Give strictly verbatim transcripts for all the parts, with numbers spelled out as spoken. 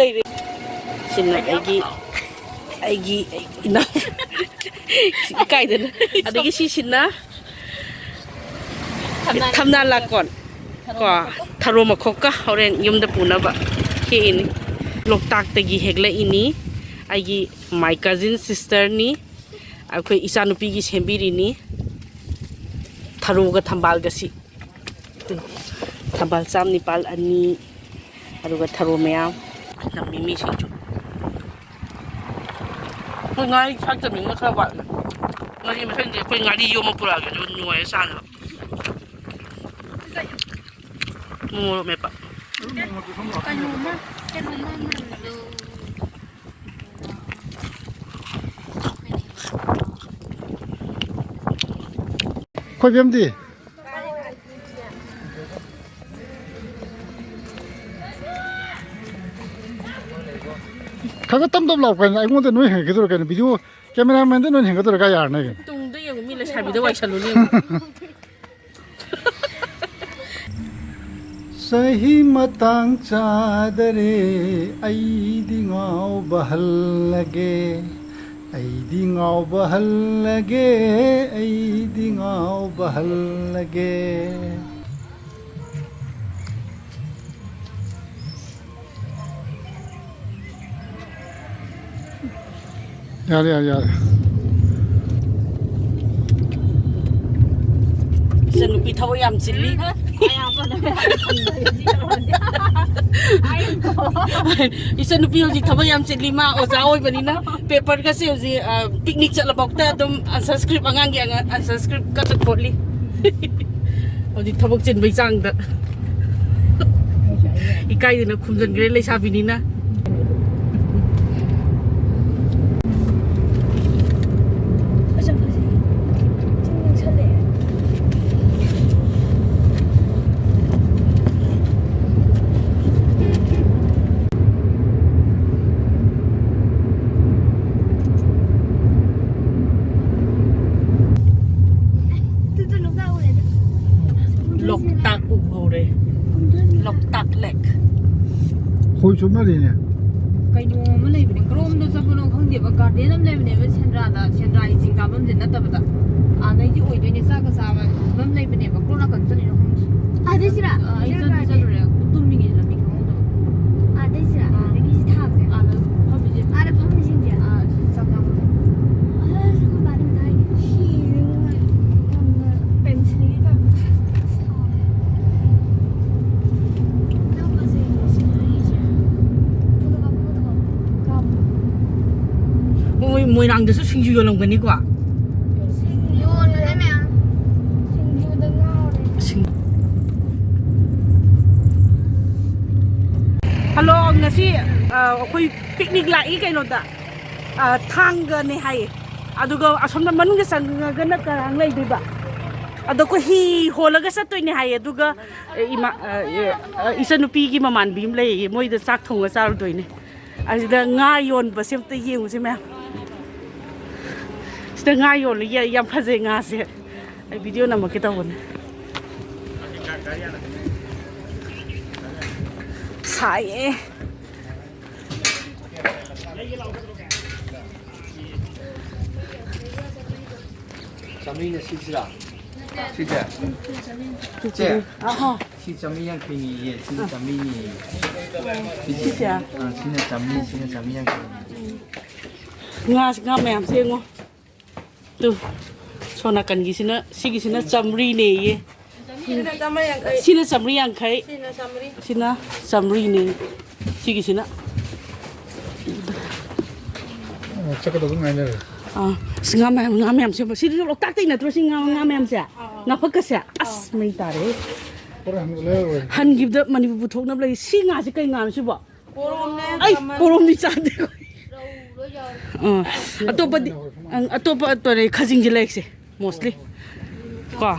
ꯂꯩꯔꯦ꯫ ꯁꯤꯅ ꯑꯩꯒꯤ, ꯑꯩꯒꯤ ꯏꯅꯥꯎ꯫ ꯀꯥꯏꯗꯅ? ꯑꯗꯒꯤ ꯁꯤꯁꯤꯅ ꯊꯝꯅꯥ ꯂꯥꯀꯣꯟ꯫ ꯀꯣ, ꯊꯔꯣ ꯃꯈꯣꯛꯀ ꯍꯣꯔꯦꯟ ꯌꯨꯝꯗ ꯄꯨꯅꯕ ꯍꯦꯛꯏꯅꯤ꯫ ꯂꯣꯛꯇꯥꯛꯇꯒꯤ ꯍꯦꯛꯂꯛꯏꯅꯤ꯫ ꯑꯩꯒꯤ my cousin sisterꯅꯤ꯫ ꯑꯩꯈꯣꯏ ꯏꯆꯥꯅꯨꯄꯤꯒꯤ ꯁꯦꯝꯕꯤꯔꯤꯅꯤ꯫ ꯊꯔꯣꯒ ꯊꯝꯕꯥꯜꯒꯁꯤ꯫ ꯊꯝꯕꯥꯜ ꯆꯥꯝ ꯅꯤꯄꯥꯜ ꯑꯅꯤ, ꯑꯗꯨꯒ ꯊꯔꯣ ꯃꯌꯥꯝ꯫ ꯅꯝꯃꯤ ꯃꯤꯁꯤꯡꯁꯨ꯫ ꯑꯩꯈꯣꯏ ꯉꯥꯔꯤ ꯊꯥꯛꯇꯕꯅꯤꯅ ꯈꯔ ꯋꯥꯠꯂꯦ꯫ ꯉꯥꯔꯤ ꯃꯊꯪꯗꯤ ꯑꯩꯈꯣꯏ ꯉꯥꯔꯤ ꯌꯣꯝꯃ ꯄꯨꯔꯛꯑꯒꯦ, ꯑꯗꯨꯒ ꯅꯨꯡꯉꯥꯏꯔ ꯆꯥꯅꯕ꯫ ꯃꯣꯔꯣꯛ ꯃꯦꯠꯄ꯫ ꯀꯩꯅꯣꯝꯃ, ꯀꯩꯅꯣꯝꯃ ꯃꯅꯝꯗꯣ꯫ ꯑꯩꯈꯣꯏ ꯕꯦꯝꯗꯤ? ꯈꯔ ꯈꯔ ꯇꯞ ꯇꯞ ꯂꯥꯎ ꯀꯩꯅꯣ, ꯑꯩꯉꯣꯟꯗ ꯅꯣꯏ ꯍꯦꯟꯒꯠꯀꯗꯧꯔ ꯀꯩꯅꯣ, ꯚꯤꯗꯤꯑꯣ ꯀꯦꯃꯦꯔꯥꯃꯦꯟꯗ ꯅꯣꯏ ꯍꯦꯟꯒꯠꯀꯗꯧꯔ ꯀꯥꯏ ꯌꯥꯔꯅꯤ ꯀꯩꯅꯣ꯫ ꯇꯨꯡꯗ ꯌꯦꯡꯉꯨ, ꯃꯤ ꯂꯩꯁꯥꯕꯤꯗ ꯋꯥꯏꯁꯜꯂꯨꯅꯦ ꯌꯦꯡꯉꯨ꯫ ꯆꯍꯤ ꯃꯇꯥꯡ ꯆꯥꯗꯔꯦ, ꯑꯩꯗꯤ ꯉꯥꯎꯕ ꯍꯜꯂꯒꯦ, ꯑꯩꯗꯤ ꯉꯥꯎꯕ ꯍꯜꯂꯒꯦ, ꯑꯩꯗꯤ ꯉꯥꯎꯕ ꯍꯜꯂꯒꯦ꯫ ꯌꯥꯔꯦ, ꯌꯥꯔꯦ, ꯌꯥꯔꯦ꯫ ꯏꯆꯟꯅꯨꯄꯤ ꯊꯕꯛ ꯌꯥꯝ ꯆꯤꯜꯂꯤ꯫ ꯏꯆꯟꯅꯨꯄꯤ ꯍꯧꯖꯤꯛ ꯊꯕꯛ ꯌꯥꯝ ꯆꯤꯜꯂꯤ, ꯃꯥ ꯑꯣꯖꯥ ꯑꯣꯏꯕꯅꯤꯅ꯫ ꯄꯦꯄꯔꯒꯁꯦ ꯍꯧꯖꯤꯛ, ꯑ, ꯄꯤꯛꯅꯤꯛ ꯆꯠꯂꯐꯥꯎꯗ ꯑꯗꯨꯝ ꯑꯟꯁꯔ ꯁ꯭ꯀ꯭ꯔꯤꯞ, ꯑꯉꯥꯡꯒꯤ ꯑꯉ-, ꯑꯟꯁꯔ ꯁ꯭ꯀ꯭ꯔꯤꯞ ꯀꯟꯅ ꯈꯣꯠꯂꯤ꯫ ꯍꯧꯖꯤꯛ ꯊꯕꯛ ꯆꯤꯟꯕꯩ ꯆꯥꯡꯗ ꯏꯀꯥꯏꯗꯅ ꯈꯨꯝꯖꯤꯟꯈ꯭ꯔꯦ ꯂꯩꯁꯥꯕꯤꯅꯤꯅ꯫ ꯐꯖ ꯐꯖꯩ꯫ ꯆꯤꯡ ꯅꯛꯁꯜꯂꯛꯑꯦ꯫ ꯇꯨ, ꯇꯨ, ꯂꯣꯛꯇꯥꯛ ꯎꯔꯦ꯫ ꯂꯣꯛꯇꯥꯛ ꯎꯍꯧꯔꯦ꯫ ꯂꯣꯛꯇꯥꯛ ꯂꯦꯛ꯫ ꯈꯣꯏ ꯆꯣꯞꯅꯔꯤꯅꯦ꯫ ꯀꯩꯅꯣ ꯑꯃ ꯂꯩꯕꯅꯦ, ꯀꯔꯣꯝꯗ ꯆꯠꯄꯅꯣ ꯈꯪꯗꯦꯕ, ꯒꯥꯔꯗꯦꯟ ꯑꯃ ꯂꯩꯕꯅꯦꯕ, ꯁꯦꯟꯗ꯭ꯔꯥꯗ, ꯁꯦꯟꯗ꯭ꯔꯥꯒꯤ ꯆꯤꯡ ꯀꯥꯐꯝꯁꯦ ꯅꯠꯇꯕꯗ꯫ ꯑꯥꯗꯩꯗꯤ ꯑꯣꯏꯗꯣꯏꯅꯦ, ꯆꯥꯛꯀ ꯆꯥꯕ ꯃꯐꯝ ꯂꯩꯕꯅꯦꯕ, ꯀꯔꯣꯝ ꯅꯥꯀꯟ ꯆꯠꯂꯤꯅꯣ ꯈꯪꯗꯦ꯫ ꯑꯥꯗꯩꯁꯤꯔꯥ? ꯑꯥ, ꯑꯩ ꯆꯠꯇꯤ ꯆꯠꯂꯨꯔꯦ, ꯇꯨꯝꯃꯤꯉꯩꯗ ꯂꯝꯕꯤ ꯈꯪꯍꯧꯗꯕ꯫ ꯑꯥꯗꯩꯁꯤꯔꯥ? ꯑꯥ꯫ ꯑꯗꯒꯤ ꯁꯤ ꯊꯥꯕꯁꯦ? ꯑꯥꯗ ꯐꯝꯃꯤꯁꯦ꯫ ꯑꯥꯗ ꯐꯝꯃꯤꯁꯤꯡꯁꯦ? ꯑꯥ, ꯁꯤ ꯆꯥꯛ ꯆꯥꯐꯝ꯫ ꯑꯁ, ꯑꯩꯈꯣꯏ ꯕꯥꯗꯤ ꯃꯊꯥ ꯍꯥꯏꯅꯦ꯫ ꯁꯤꯔꯦ ꯃꯣꯏ꯫ ꯌꯥꯝꯅ ꯄꯦꯟꯁꯤꯜꯒꯤ ꯇꯥꯏꯞꯇ꯫ ꯌꯥꯝ ꯐꯖꯩꯌꯦ ꯁꯤꯅꯔꯤꯁꯦ꯫ Photo ꯀꯥꯞꯄꯣ, photo ꯀꯥꯞꯄꯣ꯫ ꯀꯥꯞꯄꯣ꯫ ꯃꯣꯏ ꯃꯣꯏꯔꯥꯡꯗꯁꯨ ꯁꯤꯡꯖꯨ ꯌꯣꯜꯂꯝꯒꯅꯤꯀꯣ? ꯁꯤꯡ-, ꯌꯣꯜꯂꯦ ꯃꯌꯥꯝ꯫ ꯁꯤꯡꯖꯨꯗ ꯉꯥꯎꯔꯦ꯫ ꯁꯤꯡ-, ꯍꯜꯂꯣ, ꯉꯁꯤ, ꯑ, ꯑꯩꯈꯣꯏ ꯄꯤꯛꯅꯤꯛ ꯂꯥꯛꯏ ꯀꯩꯅꯣꯗ, ꯑ, ꯊꯥꯡꯒꯅꯦ ꯍꯥꯏꯌꯦ꯫ ꯑꯗꯨꯒ ꯑꯁꯣꯝꯗ ꯃꯅꯨꯡꯗ ꯆꯪꯉꯒꯅ ꯀꯔꯥꯡ ꯂꯩꯗꯣꯏꯕ꯫ ꯑꯗꯣ ꯑꯩꯈꯣꯏ ꯍꯤ ꯍꯣꯜꯂꯒ ꯆꯠꯇꯣꯏꯅꯦ ꯍꯥꯏꯌꯦ꯫ ꯑꯗꯨꯒ, ꯑ, ꯏꯃꯥ-, ꯑ, ꯑ, ꯏꯆꯟꯅꯨꯄꯤꯒꯤ ꯃꯃꯥꯟꯕꯤ ꯑꯃ ꯂꯩꯌꯦ, ꯃꯣꯏꯗ ꯆꯥꯛ ꯊꯣꯡꯉ ꯆꯥꯔꯨꯗꯣꯏꯅꯦ꯫ ꯑꯁꯤꯗ ꯉꯥ ꯌꯣꯟꯕꯁꯦ ꯑꯝꯇ ꯌꯦꯡꯉꯨꯁꯦ ꯃꯌꯥꯝ꯫ ꯁꯤꯗ ꯉꯥ ꯌꯣꯜꯂꯤ, ꯌꯥ-, ꯌꯥꯝ ꯐꯖꯩ ꯉꯥꯁꯦ꯫ ꯑꯩ ꯚꯤꯗꯤꯑꯣ ꯅꯝꯃꯛꯀꯦ ꯇꯧꯕꯅꯦ꯫ ꯁꯥꯏꯌꯦ꯫ ꯆꯥꯝꯃꯔꯤꯅ ꯁꯤꯁꯤꯔꯥ? ꯁꯤꯁꯦ? ꯆꯦ, ꯑꯍꯣ꯫ ꯁꯤ ꯆꯥꯝꯃꯔꯤ ꯌꯥꯡꯈꯩꯅꯤꯌꯦ, ꯁꯤꯅ ꯆꯥꯝꯃꯔꯤꯅꯤꯌꯦ꯫ ꯁꯤꯁꯦ? ꯑꯥ, ꯁꯤꯅ ꯆꯥꯝꯃꯔꯤ, ꯁꯤꯅ ꯆꯥꯝꯃꯔꯤ ꯌꯥꯡꯈꯩ꯫ ꯉꯥꯁꯤ, ꯉꯥ ꯃꯌꯥꯝꯁꯦ ꯌꯦꯡꯉꯣ꯫ ꯇꯨ, ꯁꯣꯝ ꯅꯥꯀꯟꯒꯤꯁꯤꯅ, ꯁꯤꯒꯤꯁꯤꯅ ꯆꯥꯝꯃꯔꯤꯅꯦꯌꯦ꯫ ꯁꯤꯅ ꯆꯥꯝꯃꯔꯤ ꯌꯥꯡꯈꯩ꯫ ꯁꯤꯅ ꯆꯥꯝꯃꯔꯤ ꯌꯥꯡꯈꯩ꯫ ꯁꯤꯅ ꯆꯥꯝꯃꯔꯤ꯫ ꯁꯤꯅ ꯆꯥꯝꯃꯔꯤꯅꯦ꯫ ꯁꯤꯒꯤꯁꯤꯅ꯫ ꯑꯣ, ꯆꯠꯀꯗꯧꯕ ꯉꯥꯏꯅꯔꯦ꯫ ꯑꯥ, ꯑꯁ, ꯉꯥ ꯃꯌꯥꯝ, ꯉꯥ ꯃꯌꯥꯝꯁꯦ ꯌꯦꯡꯉꯣ꯫ ꯁꯤꯗꯤ ꯂꯣꯛꯇꯥꯛꯇꯩ ꯅꯠꯇ꯭ꯔꯣ ꯁꯤ ꯉꯥ, ꯉꯥ ꯃꯌꯥꯝꯁꯦ? ꯑꯥ꯫ ꯉꯥꯐꯛꯀꯁꯦ? ꯑꯁ, ꯑꯥ꯫ ꯃꯩ ꯇꯥꯔꯦ꯫ ꯍꯣꯔꯦꯟ ꯍꯟꯕꯗ ꯂꯩꯔꯔꯣꯏ꯫ ꯍꯟꯈꯤꯕꯗ ꯃꯅꯤꯄꯨꯔ ꯄꯨꯊꯣꯛꯅꯕ ꯂꯩ꯫ ꯁꯤ ꯉꯥꯁꯦ ꯀꯩ ꯉꯥꯅꯣ ꯁꯤꯕꯣ? ꯄꯣꯔꯣꯝꯅꯦ, ꯑꯩ ꯀꯃꯟ꯫ ꯄꯣꯔꯣꯝꯗꯤ ꯆꯥꯗꯦ ꯑꯩꯈꯣꯏ꯫ ꯑꯥ, ꯑꯇꯣꯞꯄꯗꯤ, ꯑꯪ, ꯑꯇꯣꯞꯄ ꯑꯇꯣꯞꯄ ꯈꯖꯤꯡꯁꯦ ꯂꯩꯔꯤꯁꯦ, mostly꯫ ꯀꯣ꯫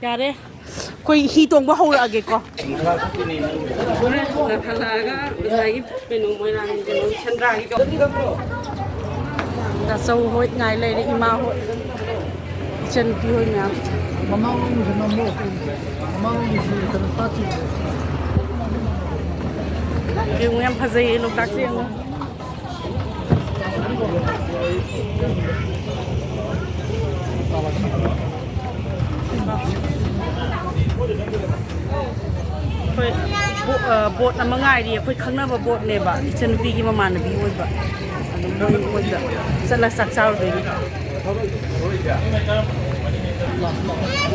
ꯌꯥꯔꯦ꯫ ꯑꯩꯈꯣꯏ ꯍꯤ ꯇꯣꯡꯕ ꯍꯧꯔꯛꯑꯒꯦꯀꯣ꯫ ꯍꯜꯂꯛꯑꯒ ꯉꯁꯥꯏꯒꯤ ꯀꯩꯅꯣ, ꯃꯣꯏꯔꯥꯡꯒꯤ ꯀꯩꯅꯣ, ꯁꯦꯟꯗ꯭ꯔꯥꯒꯤꯗꯣ꯫ ꯗꯥꯆꯧ ꯍꯣꯏ ꯉꯥꯏ ꯂꯩꯔꯦ, ꯏꯃꯥ ꯍꯣꯏ, ꯏꯆꯟꯅꯨꯄꯤ ꯍꯣꯏ ꯃꯌꯥꯝ꯫ ꯃꯃꯥꯡꯂꯣꯝꯒꯤꯁꯦ ꯅꯝꯃꯣ꯫ ꯃꯃꯥꯡꯂꯣꯝꯒꯤꯁꯤ ꯀꯩꯅꯣ ꯇꯥꯛꯈꯤꯕꯅꯦ꯫ ꯌꯦꯡꯉꯨ, ꯌꯥꯝ ꯐꯖꯩꯌꯦ ꯂꯣꯛꯇꯥꯛꯁꯦ ꯌꯦꯡꯉꯨ꯫ ꯑꯩꯈꯣꯏ ꯕꯣ-, ꯑ, ꯕꯣꯠ ꯑꯃ ꯉꯥꯏꯔꯤ꯫ ꯑꯩꯈꯣꯏ ꯈꯪꯅꯕ ꯕꯣꯠꯅꯦꯕ, ꯏꯆꯟꯅꯨꯄꯤꯒꯤ ꯃꯃꯥꯟꯅꯕꯤ ꯑꯣꯏꯕ꯫ ꯑꯗꯨ ꯃꯣꯏ ꯃꯣꯏꯗ ꯆꯠꯂ ꯆꯥꯛ ꯆꯥꯔꯨꯗꯣꯏꯅꯤ꯫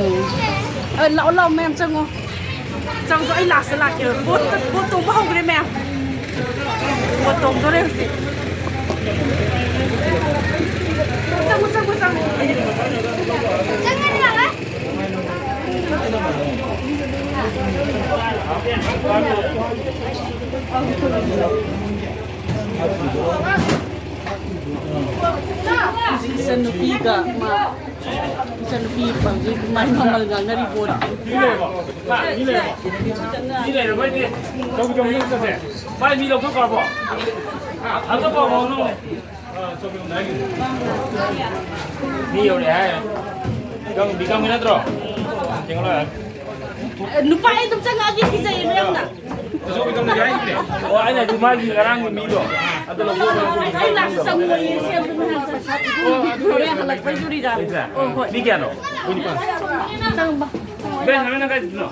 ꯎꯝ꯫ ꯑ, ꯂꯥꯛꯑꯣ, ꯂꯥꯛꯑꯣ, ꯃꯌꯥꯝ ꯆꯪꯉꯣ꯫ ꯆꯪꯉꯣ, ꯑꯩ ꯂꯥꯁꯇ ꯂꯥꯛꯀꯦ꯫ ꯕꯣꯠ, ꯕꯣꯠ ꯇꯣꯡꯕ ꯍꯧꯈ꯭ꯔꯦ, ꯃꯌꯥꯝ꯫ ꯕꯣꯠ ꯇꯣꯡꯗꯣꯔꯦ ꯍꯧꯖꯤꯛ꯫ ꯆꯪꯉꯣ, ꯆꯪꯉꯣ, ꯆꯪꯉꯣ꯫ ꯆꯪꯉꯣ, ꯂꯥꯛꯑꯣ꯫ ꯏꯆꯟꯅꯨꯄꯤꯒ ꯃꯥ, ꯏꯆꯟꯅꯨꯄꯤ ꯍꯧꯖꯤꯛ ꯃꯥꯏ ꯃꯃꯜ ꯉꯥꯡꯅꯔꯤ ꯄꯣꯠꯅꯤ꯫ ꯃꯤ ꯂꯩꯔꯕꯣ? ꯃꯤ ꯂꯩꯔꯕꯣ? ꯃꯤ ꯂꯩꯔꯕꯣ? ꯆꯧ ꯆꯧ ꯆꯠꯁꯦ꯫ ꯃꯥꯏ ꯃꯤ ꯂꯧꯊꯣꯛꯈ꯭ꯔꯕꯣ? ꯑꯝꯇ ꯄꯥꯎ ꯐꯥꯎꯅꯧꯅꯦ꯫ ꯃꯤ ꯌꯧꯔꯛꯑꯦ ꯍꯥꯏ꯫ ꯕꯤꯀꯝ, ꯕꯤꯀꯝꯒꯤ ꯅꯠꯇ꯭ꯔꯣ? ꯊꯦꯡꯒꯠꯂꯣ ꯌꯥꯔꯦ꯫ ꯅꯨꯄꯥ ꯑꯩ ꯑꯗꯨꯝ ꯆꯪꯉꯛꯑꯒꯦ, ꯀꯤꯖꯩꯌꯦ ꯃꯌꯥꯝꯅ꯫ ꯑꯣ, ꯑꯩꯅ ꯍꯥꯏꯗꯤ ꯃꯥꯒꯤ ꯉꯔꯥꯡꯒꯤ ꯃꯤꯗꯣ꯫ ꯑꯗꯨ ꯂꯧꯊꯣꯛꯈ꯭ꯔꯣ꯫ ꯑꯩ ꯂꯥꯛꯁꯨ ꯆꯪꯉꯣꯏꯌꯦ, ꯁꯤ ꯑꯝꯇ ꯍꯥꯏꯔꯛꯑꯣ꯫ ꯍꯣꯔꯦꯟ ꯍꯜꯂꯛꯄꯩꯗꯨꯔꯤꯔꯥ? ꯑꯣ, ꯍꯣꯏ꯫ ꯃꯤ ꯀꯌꯥꯅꯣ? ꯆꯪꯕ꯫ ꯕꯦꯟ, ꯅꯪ ꯀꯥꯏ ꯆꯠꯇꯣꯏꯅꯣ?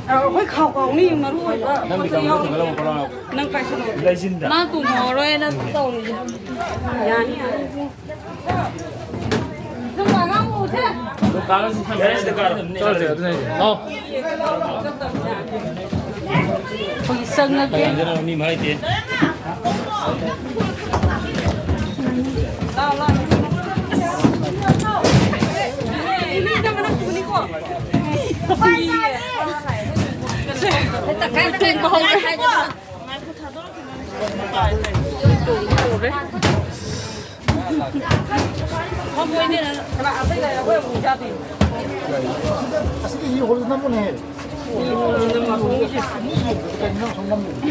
ꯑ, ꯑꯩꯈꯣꯏ ꯈꯥꯎ ꯈꯥꯎꯅꯤ, ꯃꯔꯨ ꯑꯣꯏꯕ ꯅꯪ ꯄꯣꯠ ꯆꯩ ꯕꯤꯀꯝꯗ ꯌꯥꯎꯔꯤ꯫ ꯊꯦꯡꯒꯠꯂꯝꯃꯣ, ꯄꯣꯔꯛꯑꯣ꯫ ꯅꯪ ꯀꯥꯏ ꯆꯠꯂꯨꯔꯒꯦ? ꯂꯩꯁꯤꯟꯗ꯫ ꯃꯥ ꯇꯣꯡꯍꯧꯔꯣꯏꯅ ꯇꯧꯔꯤꯁꯦ꯫ ꯌꯥꯅꯤ, ꯌꯥꯅꯤ꯫ ꯅꯪ ꯑꯉꯥꯡ ꯎ-, ꯆꯠꯂꯁꯦ, ꯑꯗꯨꯅ ꯑꯩꯁꯦ꯫ ꯂꯥꯛꯑꯣ꯫ ꯑꯩꯈꯣꯏ ꯆꯪꯉꯒꯦ꯫ ꯃꯤ ꯃꯔꯛꯇꯤ꯫ ꯑꯁꯤꯗꯤ ꯍꯤ ꯍꯣꯜꯂꯁꯨ ꯅꯝꯃꯨꯅꯦꯍꯦ꯫ ꯀꯩꯅꯣ ꯅꯪ ꯁꯨꯝ ꯅꯝꯃꯤꯗꯨꯕꯨ?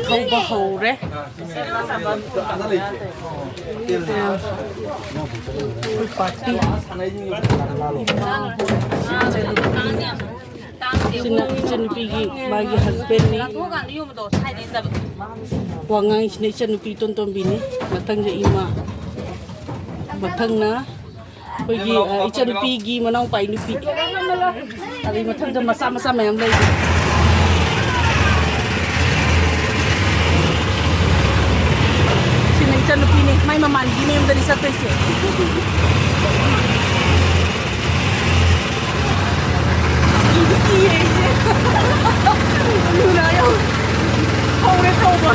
ꯍꯧꯕ ꯍꯧꯔꯦ꯫ ꯑꯩꯈꯣꯏ ꯄꯥꯔꯇꯤ꯫ ꯁꯤꯅ ꯏꯆꯟꯅꯨꯄꯤꯒꯤ ꯃꯥꯒꯤ ꯍꯁꯕꯦꯟꯅꯤ꯫ ꯋꯥꯉꯥꯡꯁꯤꯅ ꯏꯆꯟꯅꯨꯄꯤ ꯏꯇꯣꯟ ꯇꯣꯝꯕꯤꯅꯤ꯫ ꯃꯊꯪꯗ ꯏꯃꯥ꯫ ꯃꯊꯪꯅ ꯑꯩꯈꯣꯏꯒꯤ, ꯑ, ꯏꯆꯟꯅꯨꯄꯤꯒꯤ ꯃꯅꯥꯎꯄꯥꯒꯤ ꯅꯨꯄꯤ꯫ ꯑꯗꯩ ꯃꯊꯪꯗ ꯃꯆꯥ ꯃꯆꯥ ꯃꯌꯥꯝ ꯂꯩꯔꯤ꯫ ꯁꯤꯅ ꯏꯆꯟꯅꯨꯄꯤꯅꯦ, ꯃꯥꯏ ꯃꯃꯥꯟꯅꯕꯤ ꯃꯌꯨꯝꯗꯅꯤ ꯆꯠꯇꯣꯏꯁꯦ꯫ ꯀꯤꯕꯨ ꯀꯤꯌꯦ ꯑꯩꯁꯦ꯫ ꯂꯨꯅ ꯌꯧ-, ꯍꯧꯔꯦ ꯊꯧꯕ꯫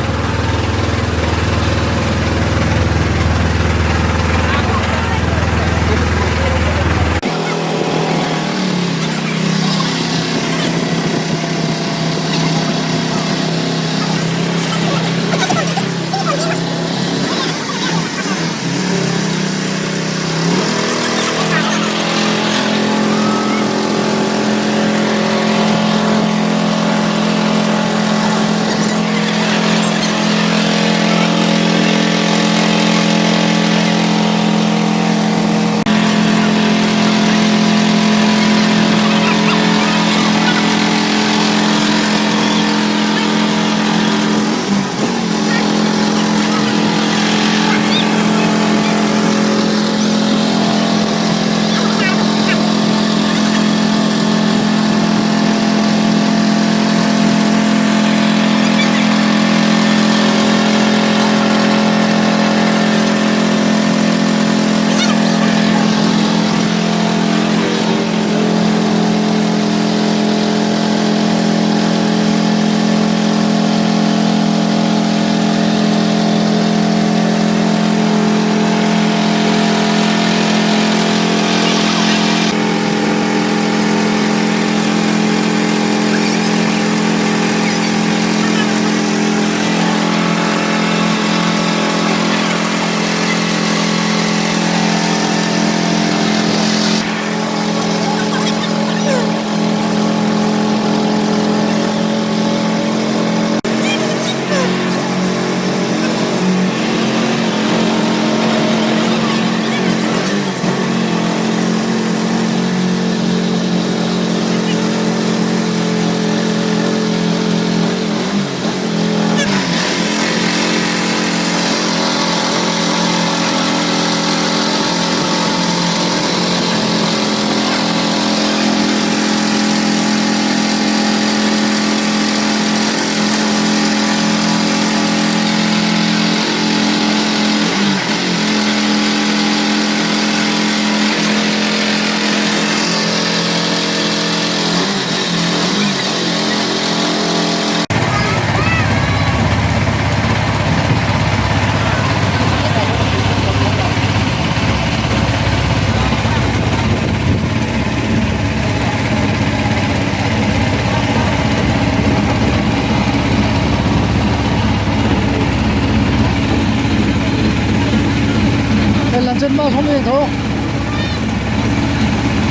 ꯁꯣꯝ ꯌꯦꯡꯊꯧ꯫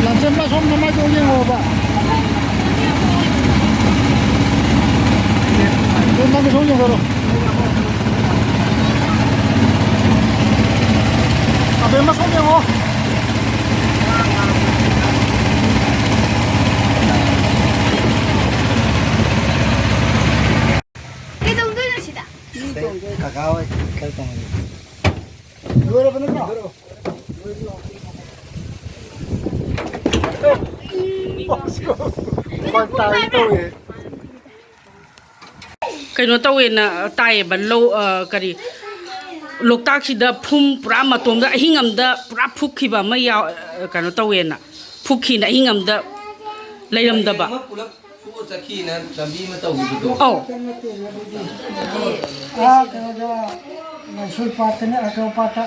ꯂꯥꯟꯖꯦꯟꯕ ꯁꯣꯝꯗ ꯃꯥꯏ ꯇꯧ ꯌꯦꯡꯉꯣꯕ꯫ ꯑꯗꯨ ꯅꯪ ꯁꯣꯝ ꯌꯦꯡꯊꯧꯔꯣ꯫ ꯑꯕꯦꯝꯃ ꯁꯣꯝ ꯌꯦꯡꯉꯣ꯫ ꯀꯩꯗꯧꯗꯣꯏꯅꯣ ꯁꯤꯗ? ꯀꯀꯥ ꯍꯣꯏ ꯈꯔ ꯇꯣꯡꯍꯜꯂꯨ꯫ ꯂꯣꯏꯔꯕ ꯅꯠꯇ꯭ꯔꯣ? ꯀꯩꯅꯣ ꯇꯧꯋꯦꯅ ꯇꯥꯏꯌꯦꯕ, ꯂꯧ, ꯑ, ꯀꯔꯤ, ꯂꯣꯛꯇꯥꯛꯁꯤꯗ ꯐꯨꯝ ꯄꯨꯔꯥ ꯃꯇꯣꯝꯗ ꯑꯍꯤꯡ ꯑꯃꯗ ꯄꯨꯔꯥ ꯐꯨꯛꯈꯤꯕ ꯑꯃ ꯌꯥꯎ-, ꯑ, ꯀꯩꯅꯣ ꯇꯧꯋꯦꯅ, ꯐꯨꯛꯈꯤꯅ ꯑꯍꯤꯡ ꯑꯃꯗ ꯂꯩꯔꯝꯗꯕ꯫ ꯑꯃ ꯄꯨꯂꯞ ꯐꯨꯛꯑ ꯆꯠꯈꯤꯅ ꯂꯝꯕꯤ ꯑꯃ ꯇꯧꯈꯤꯕꯗꯣ꯫ ꯑꯧ꯫ ꯑꯥ, ꯀꯩꯅꯣꯗ, ꯃꯩꯁꯣꯏ ꯄꯥꯠꯇꯅꯦ, ꯑꯆꯧ ꯄꯥꯠꯇ,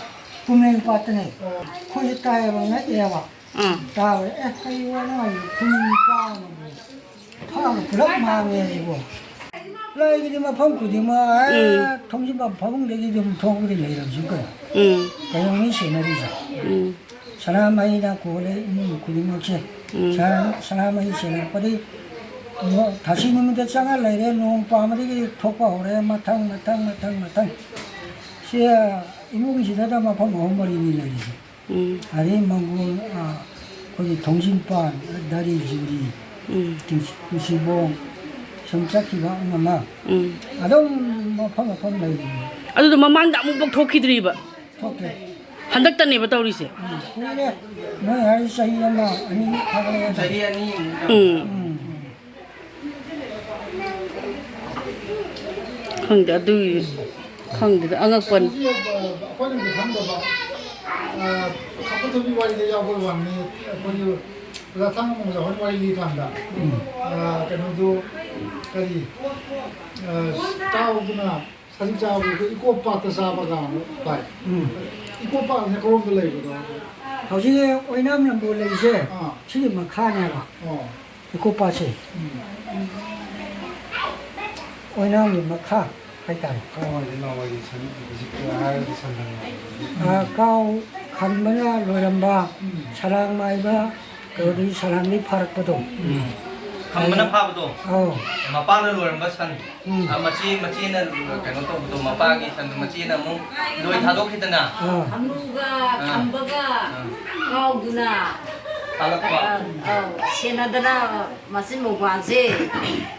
ꯀꯨꯝꯂꯦꯟ ꯄꯥꯠꯇꯅꯦ꯫ ꯑꯩꯈꯣꯏꯁꯦ ꯇꯥꯏꯌꯦꯕ, ꯉꯛꯑꯦꯕ꯫ ꯎꯝ꯫ ꯇꯥꯕꯗ, "ꯑꯦ, ꯀꯩ ꯋꯥꯅꯣ ꯍꯥꯏꯁꯦ? ꯐꯨꯝ ꯀꯥ ꯑꯃꯕꯨ ꯐꯥꯕ ꯄꯨꯂꯞ ꯃꯥꯡꯉꯦ ꯍꯥꯏꯁꯤꯕꯣ?" ꯂꯩꯒꯤꯗꯤ ꯃꯐꯝ ꯈꯨꯗꯤꯡꯃꯛ, ꯑꯦ, ꯎꯝ꯫ ꯊꯣꯡꯖꯤꯟꯐꯝ ꯐꯃꯨꯡꯗꯒꯤ ꯑꯗꯨꯝ ꯊꯣꯛꯄꯗꯤ ꯂꯩꯔꯝꯁꯨ ꯀꯩꯅꯣ꯫ ꯎꯝ꯫ ꯀꯩꯅꯣ ꯃꯤ ꯁꯦꯟꯅꯔꯤꯁꯦ? ꯎꯝ꯫ ꯁꯅꯥꯃꯍꯤꯅ ꯀꯣꯜꯂꯦ ꯏꯃꯨꯡ ꯈꯨꯗꯤꯡꯃꯛꯁꯦ꯫ ꯎꯝ꯫ ꯁꯅꯥ-, ꯁꯅꯥꯃꯍꯤ ꯁꯦꯟꯅꯔꯛꯄꯗꯒꯤ ꯑꯃꯨꯛ ꯊꯥꯁꯤ ꯅꯨꯃꯤꯠꯇ ꯆꯪꯉ ꯂꯩꯔꯦ, ꯅꯣꯡ ꯄꯥꯝꯕꯗꯒꯤ ꯊꯣꯛꯄ ꯍꯧꯔꯦ, ꯃꯊꯪ, ꯃꯊꯪ, ꯃꯊꯪ, ꯃꯊꯪ꯫ ꯁꯤ ꯏꯃꯨꯡꯁꯤꯗ ꯃꯐꯝ ꯑꯍꯨꯝ ꯃꯔꯤꯅꯤ ꯂꯩꯔꯤꯁꯦ꯫ ꯎꯝ꯫ ꯑꯗꯩ ꯃꯪꯒꯣꯜ, ꯑ, ꯑꯩꯈꯣꯏꯒꯤ ꯊꯣꯡꯖꯤꯟꯄꯥꯟ, ꯗꯥꯔꯤ ꯖꯨꯔꯤ, ꯎꯝ꯫ ꯇꯨꯡ-, ꯇꯨꯡꯁꯤꯕꯣꯡ, ꯁꯨꯝ ꯆꯠꯈꯤꯕ ꯑꯃ ꯑꯃ꯫ ꯎꯝ꯫ ꯑꯗꯨꯝ ꯃꯐꯝ ꯃꯐꯝ ꯂꯩꯔꯤꯅꯤ꯫ ꯑꯗꯨꯗꯣ ꯃꯃꯥꯡꯗ ꯑꯃꯨꯛꯐꯥꯎ ꯊꯣꯛꯈꯤꯗ꯭ꯔꯤꯕ? ꯊꯣꯛꯇꯦ꯫ ꯍꯟꯗꯛꯇꯅꯦꯕ ꯇꯧꯔꯤꯁꯦ? ꯎꯝ, ꯀꯨꯏꯔꯦ꯫ ꯃꯣꯏ ꯍꯥꯏꯔꯤ ꯆꯍꯤ ꯑꯃ ꯑꯅꯤ ꯐꯥꯒꯠꯂꯛꯑꯦ꯫ ꯆꯍꯤ ꯑꯅꯤ꯫ ꯎꯝ꯫ ꯎꯝ꯫ ꯈꯪꯗꯦ, ꯑꯗꯨꯒꯤ ꯈꯪꯗꯦꯗ, ꯑꯉꯛꯄꯅꯤ꯫ ꯑꯩꯈꯣꯏꯅꯗꯤ ꯈꯪꯗꯕ, ꯑ, ꯈꯝꯕ ꯊꯣꯏꯕꯤ ꯋꯥꯔꯤꯗ ꯌꯥꯎꯕ ꯋꯥꯅꯤ꯫ ꯑꯩꯈꯣꯏꯒꯤ ꯑꯣꯖꯥ ꯊꯥꯡꯃ ꯃꯣꯡꯖꯥ ꯍꯣꯏꯅ ꯋꯥꯔꯤ ꯂꯤꯀꯥꯟꯗ, ꯎꯝ꯫ ꯑ, ꯀꯩꯅꯣꯗꯨ ꯀꯔꯤ, ꯑ, ꯇꯥꯎꯗꯨꯅ ꯁꯖꯤꯛ ꯆꯥꯕꯗꯨ ꯏꯀꯣ ꯄꯥꯠꯇ ꯆꯥꯕ ꯀꯥꯏꯅ ꯇꯥꯏ꯫ ꯎꯝ꯫ ꯏꯀꯣ ꯄꯥꯠꯁꯦ ꯀꯔꯣꯝꯗ ꯂꯩꯕꯅꯣ? ꯍꯧꯖꯤꯛ ꯑꯣꯏꯅꯥꯝ ꯅꯝꯕꯣꯜ ꯂꯩꯔꯤꯁꯦ, ꯑꯥ꯫ ꯁꯤꯒꯤ ꯃꯈꯥꯅꯦꯕ꯫ ꯑꯣ꯫ ꯏꯀꯣ ꯄꯥꯠꯁꯦ꯫ ꯎꯝ꯫ ꯑꯣꯏꯅꯥꯝꯒꯤ ꯃꯈꯥ ꯍꯥꯏꯇꯥꯔꯦ꯫ ꯀꯥꯎ ꯍꯥꯏꯗꯤ ꯅꯍꯥꯟꯋꯥꯏꯒꯤ ꯁꯟ-, ꯍꯧꯖꯤꯛꯀꯤ ꯍꯥꯏꯔꯗꯤ ꯁꯟꯗꯪ꯫ ꯑꯥ, ꯀꯥꯎ ꯈꯝꯕꯅ ꯂꯣꯏꯔꯝꯕ, ꯎꯝ꯫ ꯁꯂꯥꯡ ꯃꯥꯏꯕ, ꯀꯩꯅꯣꯗꯒꯤ ꯁꯂꯥꯡꯗꯒꯤ ꯐꯥꯔꯛꯄꯗꯣ꯫ ꯎꯝ꯫ ꯈꯝꯕꯅ ꯐꯥꯕꯗꯣ? ꯑꯧ꯫ ꯃꯄꯥꯅ ꯂꯣꯏꯔꯝꯕ ꯁꯟ꯫ ꯎꯝ꯫ ꯑ, ꯃꯆꯦ, ꯃꯆꯦꯅ ꯀꯩꯅꯣ ꯇꯧꯕꯗꯣ, ꯃꯄꯥꯒꯤ ꯁꯟꯗꯣ ꯃꯆꯦꯅ ꯑꯃꯨꯛ ꯂꯣꯏ ꯊꯥꯗꯣꯛꯈꯤꯗꯅ꯫ ꯑꯥ꯫ ꯈꯝꯅꯨꯒ ꯑꯥ꯫ ꯈꯝꯕꯒ ꯑꯥ꯫ ꯀꯥꯎꯗꯨꯅ ꯐꯥꯂꯛꯄ꯫ ꯑ, ꯑꯧ, ꯁꯦꯟꯅꯗꯅ ꯃꯆꯤꯟ ꯃꯧꯄꯥꯁꯦ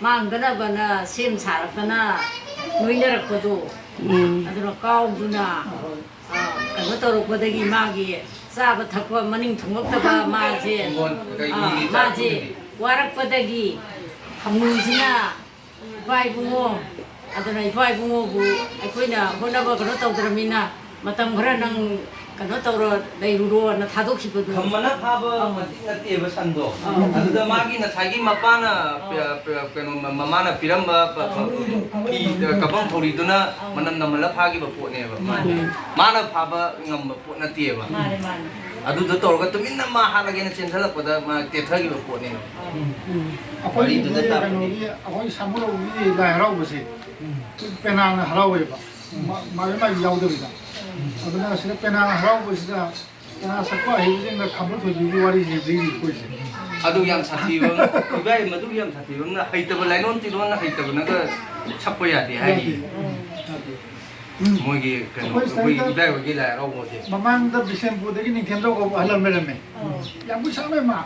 ꯃꯥꯡꯗꯅꯕꯅ ꯁꯦꯝ ꯁꯥꯔꯛꯇꯅ ꯅꯣꯏꯅꯔꯛꯄꯗꯣ꯫ ꯎꯝ꯫ ꯑꯗꯨꯅ ꯀꯥꯎꯗꯨꯅ ꯑ, ꯀꯩꯅꯣ ꯇꯧꯔꯛꯄꯗꯒꯤ ꯃꯥꯒꯤ ꯆꯥꯕ ꯊꯛꯄ ꯃꯅꯤꯡ ꯊꯨꯡꯂꯛꯇꯕ ꯃꯥꯁꯦ, ꯍꯤꯡꯒꯣꯜ ꯀꯩ ꯑ, ꯃꯤꯒꯤ ꯃꯥꯁꯦ ꯆꯥꯛ ꯋꯥꯔꯛꯄꯗꯒꯤ ꯈꯝꯅꯨꯁꯤꯅ ꯏꯄꯥ ꯏꯕꯨꯡꯉꯣ, ꯑꯗꯨꯅ ꯏꯄꯥ ꯏꯕꯨꯡꯉꯣꯕꯨ ꯑꯩꯈꯣꯏꯅ ꯍꯣꯠꯅꯕ ꯀꯩꯅꯣ ꯇꯧꯗ꯭ꯔꯃꯤꯅ ꯃꯇꯝ ꯈꯔ ꯅꯪ ꯀꯩꯅꯣ ꯇꯧꯔ ꯂꯩꯔꯨꯔꯣꯅ ꯊꯥꯗꯣꯛꯈꯤꯕꯗꯣ꯫ ꯈꯝꯕꯅ ꯐꯥꯕ ꯑꯧ꯫ ꯃꯇꯤꯛ ꯅꯠꯇꯦꯕ ꯁꯟꯗꯣ꯫ ꯑꯧ꯫ ꯑꯗꯨꯗ ꯃꯥꯒꯤ ꯉꯁꯥꯏꯒꯤ ꯃꯄꯥꯅ ꯑꯧ꯫ ꯄ-, ꯄ-, ꯀꯩꯅꯣ, ꯃ-, ꯃꯃꯥꯅ ꯄꯤꯔꯝꯕ ꯄ-, ꯄ-, ꯐꯤ, ꯀꯄꯝ ꯊꯧꯔꯤꯗꯨꯅ ꯑꯧ꯫ ꯃꯅꯝ ꯅꯝꯍꯜꯂ ꯐꯥꯈꯤꯕ ꯄꯣꯠꯅꯦꯕ꯫ ꯃꯥꯅꯦ꯫ ꯃꯥꯅ ꯐꯥꯕ ꯉꯝꯕ ꯄꯣꯠ ꯅꯠꯇꯦꯕ꯫ ꯃꯥꯅꯦ, ꯃꯥꯅꯦ꯫ ꯑꯗꯨꯗ ꯇꯧꯔꯒ ꯇꯨꯃꯤꯟꯅ ꯃꯥ ꯍꯥꯠꯂꯒꯦꯅ ꯆꯦꯟꯁꯤꯜꯂꯛꯄꯗ ꯃꯥ ꯇꯦꯊꯈꯤꯕ ꯄꯣꯠꯅꯦꯕ꯫ ꯎꯝ꯫ ꯑꯩꯈꯣꯏꯒꯤ ꯋꯥꯔꯤꯗꯨꯗ ꯇꯥꯕꯗꯤ꯫ ꯀꯩꯅꯣꯒꯤ, ꯑꯩꯈꯣꯏ ꯁꯥꯃꯨꯔꯧꯒꯤ ꯂꯥꯏ ꯍꯔꯥꯎꯕꯁꯦ, ꯎꯝ꯫ ꯄꯦꯅꯥꯅ ꯍꯔꯥꯎꯋꯦꯕ꯫ ꯎꯝ꯫ ꯃꯥ-, ꯃꯥꯏꯕ ꯃꯥꯏꯕꯤ ꯌꯥꯎꯗꯕꯤꯗ꯫ ꯎꯝ꯫ ꯑꯗꯨꯅ ꯁꯤꯗ ꯄꯦꯅꯥ ꯍꯔꯥꯎꯕꯁꯤꯗ ꯄꯦꯅꯥ ꯁꯛꯄ ꯑꯍꯩꯕꯁꯤꯡꯅ ꯈꯝꯕ ꯊꯣꯏꯕꯤꯒꯤ ꯋꯥꯔꯤꯁꯦ ꯂꯤꯔꯤ ꯑꯩꯈꯣꯏꯁꯦ꯫ ꯑꯗꯨ ꯌꯥꯝ ꯁꯥꯊꯤꯕ ꯑꯃ, ꯏꯕꯥꯏ, ꯃꯗꯨꯒꯤ ꯌꯥꯝ ꯁꯥꯊꯤꯕ ꯑꯃꯅ, ꯍꯩꯇꯕ ꯂꯥꯏꯅꯣꯟ ꯇꯤꯂꯣꯟꯅ ꯍꯩꯇꯕꯅꯒ ꯁꯛꯄ ꯌꯥꯗꯦ ꯍꯥꯏꯔꯤ꯫ ꯌꯥꯗꯦ꯫ ꯎꯝ꯫ ꯌꯥꯗꯦ꯫ ꯎꯝ꯫ ꯃꯣꯏꯒꯤ ꯀꯩꯅꯣ, ꯑꯩꯈꯣꯏ ꯑꯩꯈꯣꯏ ꯁꯤꯗꯩꯗ ꯏꯕꯥꯏ ꯍꯣꯏꯒꯤ ꯂꯥꯏ ꯍꯔꯥꯎꯕꯁꯦ꯫ ꯃꯃꯥꯡꯗ ꯕꯤꯁꯦꯝꯄꯨꯔꯗꯒꯤ ꯅꯤꯡꯊꯦꯝꯖꯧ ꯀꯧꯕ ꯑꯍꯜ ꯑꯃ ꯂꯩꯔꯝꯃꯦ꯫ ꯑꯣ꯫ ꯌꯥꯝ ꯀꯨꯏ ꯁꯥꯡꯅ ꯃꯥ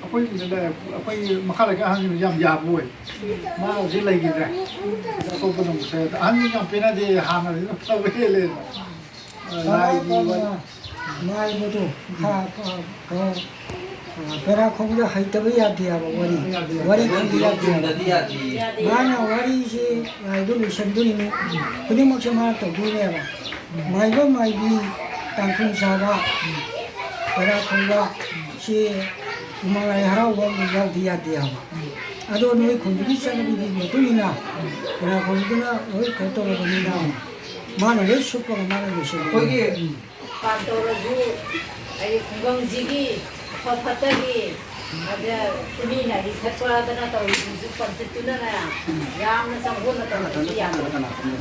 ꯑꯩꯈꯣꯏ, ꯑꯩꯈꯣꯏ ꯃꯈꯥ ꯂꯩꯀꯥꯏ ꯑꯉꯥꯡꯁꯤꯡꯅ ꯌꯥꯝ ꯌꯥꯕ ꯑꯣꯏ꯫ ꯃꯥ ꯍꯧꯖꯤꯛ ꯂꯩꯈꯤꯗ꯭ꯔꯦ꯫ ꯑꯇꯣꯞꯄꯗ ꯑꯃꯨꯛ ꯆꯠꯂꯦ꯫ ꯑꯍꯟꯁꯤꯡ ꯌꯥꯝ ꯄꯦꯟꯅꯗꯦ, ꯍꯥꯟꯅꯗꯤ ꯑꯗꯨꯝ ꯐꯕ ꯍꯦꯜꯂꯦꯅ꯫ ꯂꯥꯏꯒꯤ ꯀꯔꯝꯕ ꯃꯥꯏꯕꯗꯣ ꯈ-, ꯈ-, ꯀꯩꯅꯣ, ꯄꯦꯔꯥ ꯈꯣꯡꯕꯗ ꯍꯩꯇꯕ ꯌꯥꯗꯦ ꯍꯥꯏꯕ ꯋꯥꯔꯤ꯫ ꯌꯥꯗꯦ, ꯌꯥꯗꯦ꯫ ꯋꯥꯔꯤ ꯈꯪꯕ ꯌꯥꯗꯦ ꯍꯥꯏꯕ꯫ ꯆꯨꯝꯗꯗꯤ ꯌꯥꯗꯦ꯫ ꯃꯥꯅ ꯋꯥꯔꯤꯁꯤ ꯂꯥꯏꯗꯣ ꯂꯣꯏꯁꯟꯗꯣꯏꯅꯤ꯫ ꯈꯨꯗꯤꯡꯃꯛꯁꯦ ꯃꯥꯅ ꯇꯧꯗꯣꯏꯅꯦꯕ꯫ ꯃꯥꯏꯕ ꯃꯥꯏꯕꯤ, ꯇꯥꯡꯈꯨꯜ ꯁꯥꯕ, ꯄꯦꯔꯥ ꯈꯣꯡꯕ, ꯁꯤ ꯎꯃꯪ ꯂꯥꯏ ꯍꯔꯥꯎꯕ ꯑꯃ ꯌꯥꯎꯗ ꯌꯥꯗꯦ ꯍꯥꯏꯕ꯫ ꯑꯗꯣ ꯅꯣꯏ ꯈꯨꯟꯗꯨꯒꯤ ꯆꯠꯅꯕꯤꯒꯤ ꯃꯇꯨꯡ ꯏꯟꯅ ꯄꯦꯔꯥ ꯈꯣꯡꯕꯗꯨꯅ ꯂꯣꯏ ꯀꯩꯅꯣ ꯇꯧꯔꯕꯅꯤꯅ ꯃꯥꯅ ꯂꯣꯏ ꯁꯨꯞꯄꯒ ꯃꯥꯅ ꯂꯣꯏꯁꯤꯜꯂꯤ꯫ ꯑꯩꯈꯣꯏꯒꯤ ꯄꯥꯟ ꯇꯧꯔꯁꯨ ꯑꯩ ꯈꯨꯡꯒꯪꯁꯤꯒꯤ ꯑꯐ ꯐꯠꯇꯒꯤ ꯑꯗ ꯃꯤꯅ ꯏꯁꯠꯄꯗꯅ ꯇꯧꯔꯤꯁꯤꯡꯁꯨ ꯄꯟꯆꯤꯠꯇꯨꯅꯅꯦ ꯌꯥꯝꯅ ꯆꯪꯕꯣꯟꯅ ꯇꯧꯔꯗꯤ ꯌꯥꯗꯦ꯫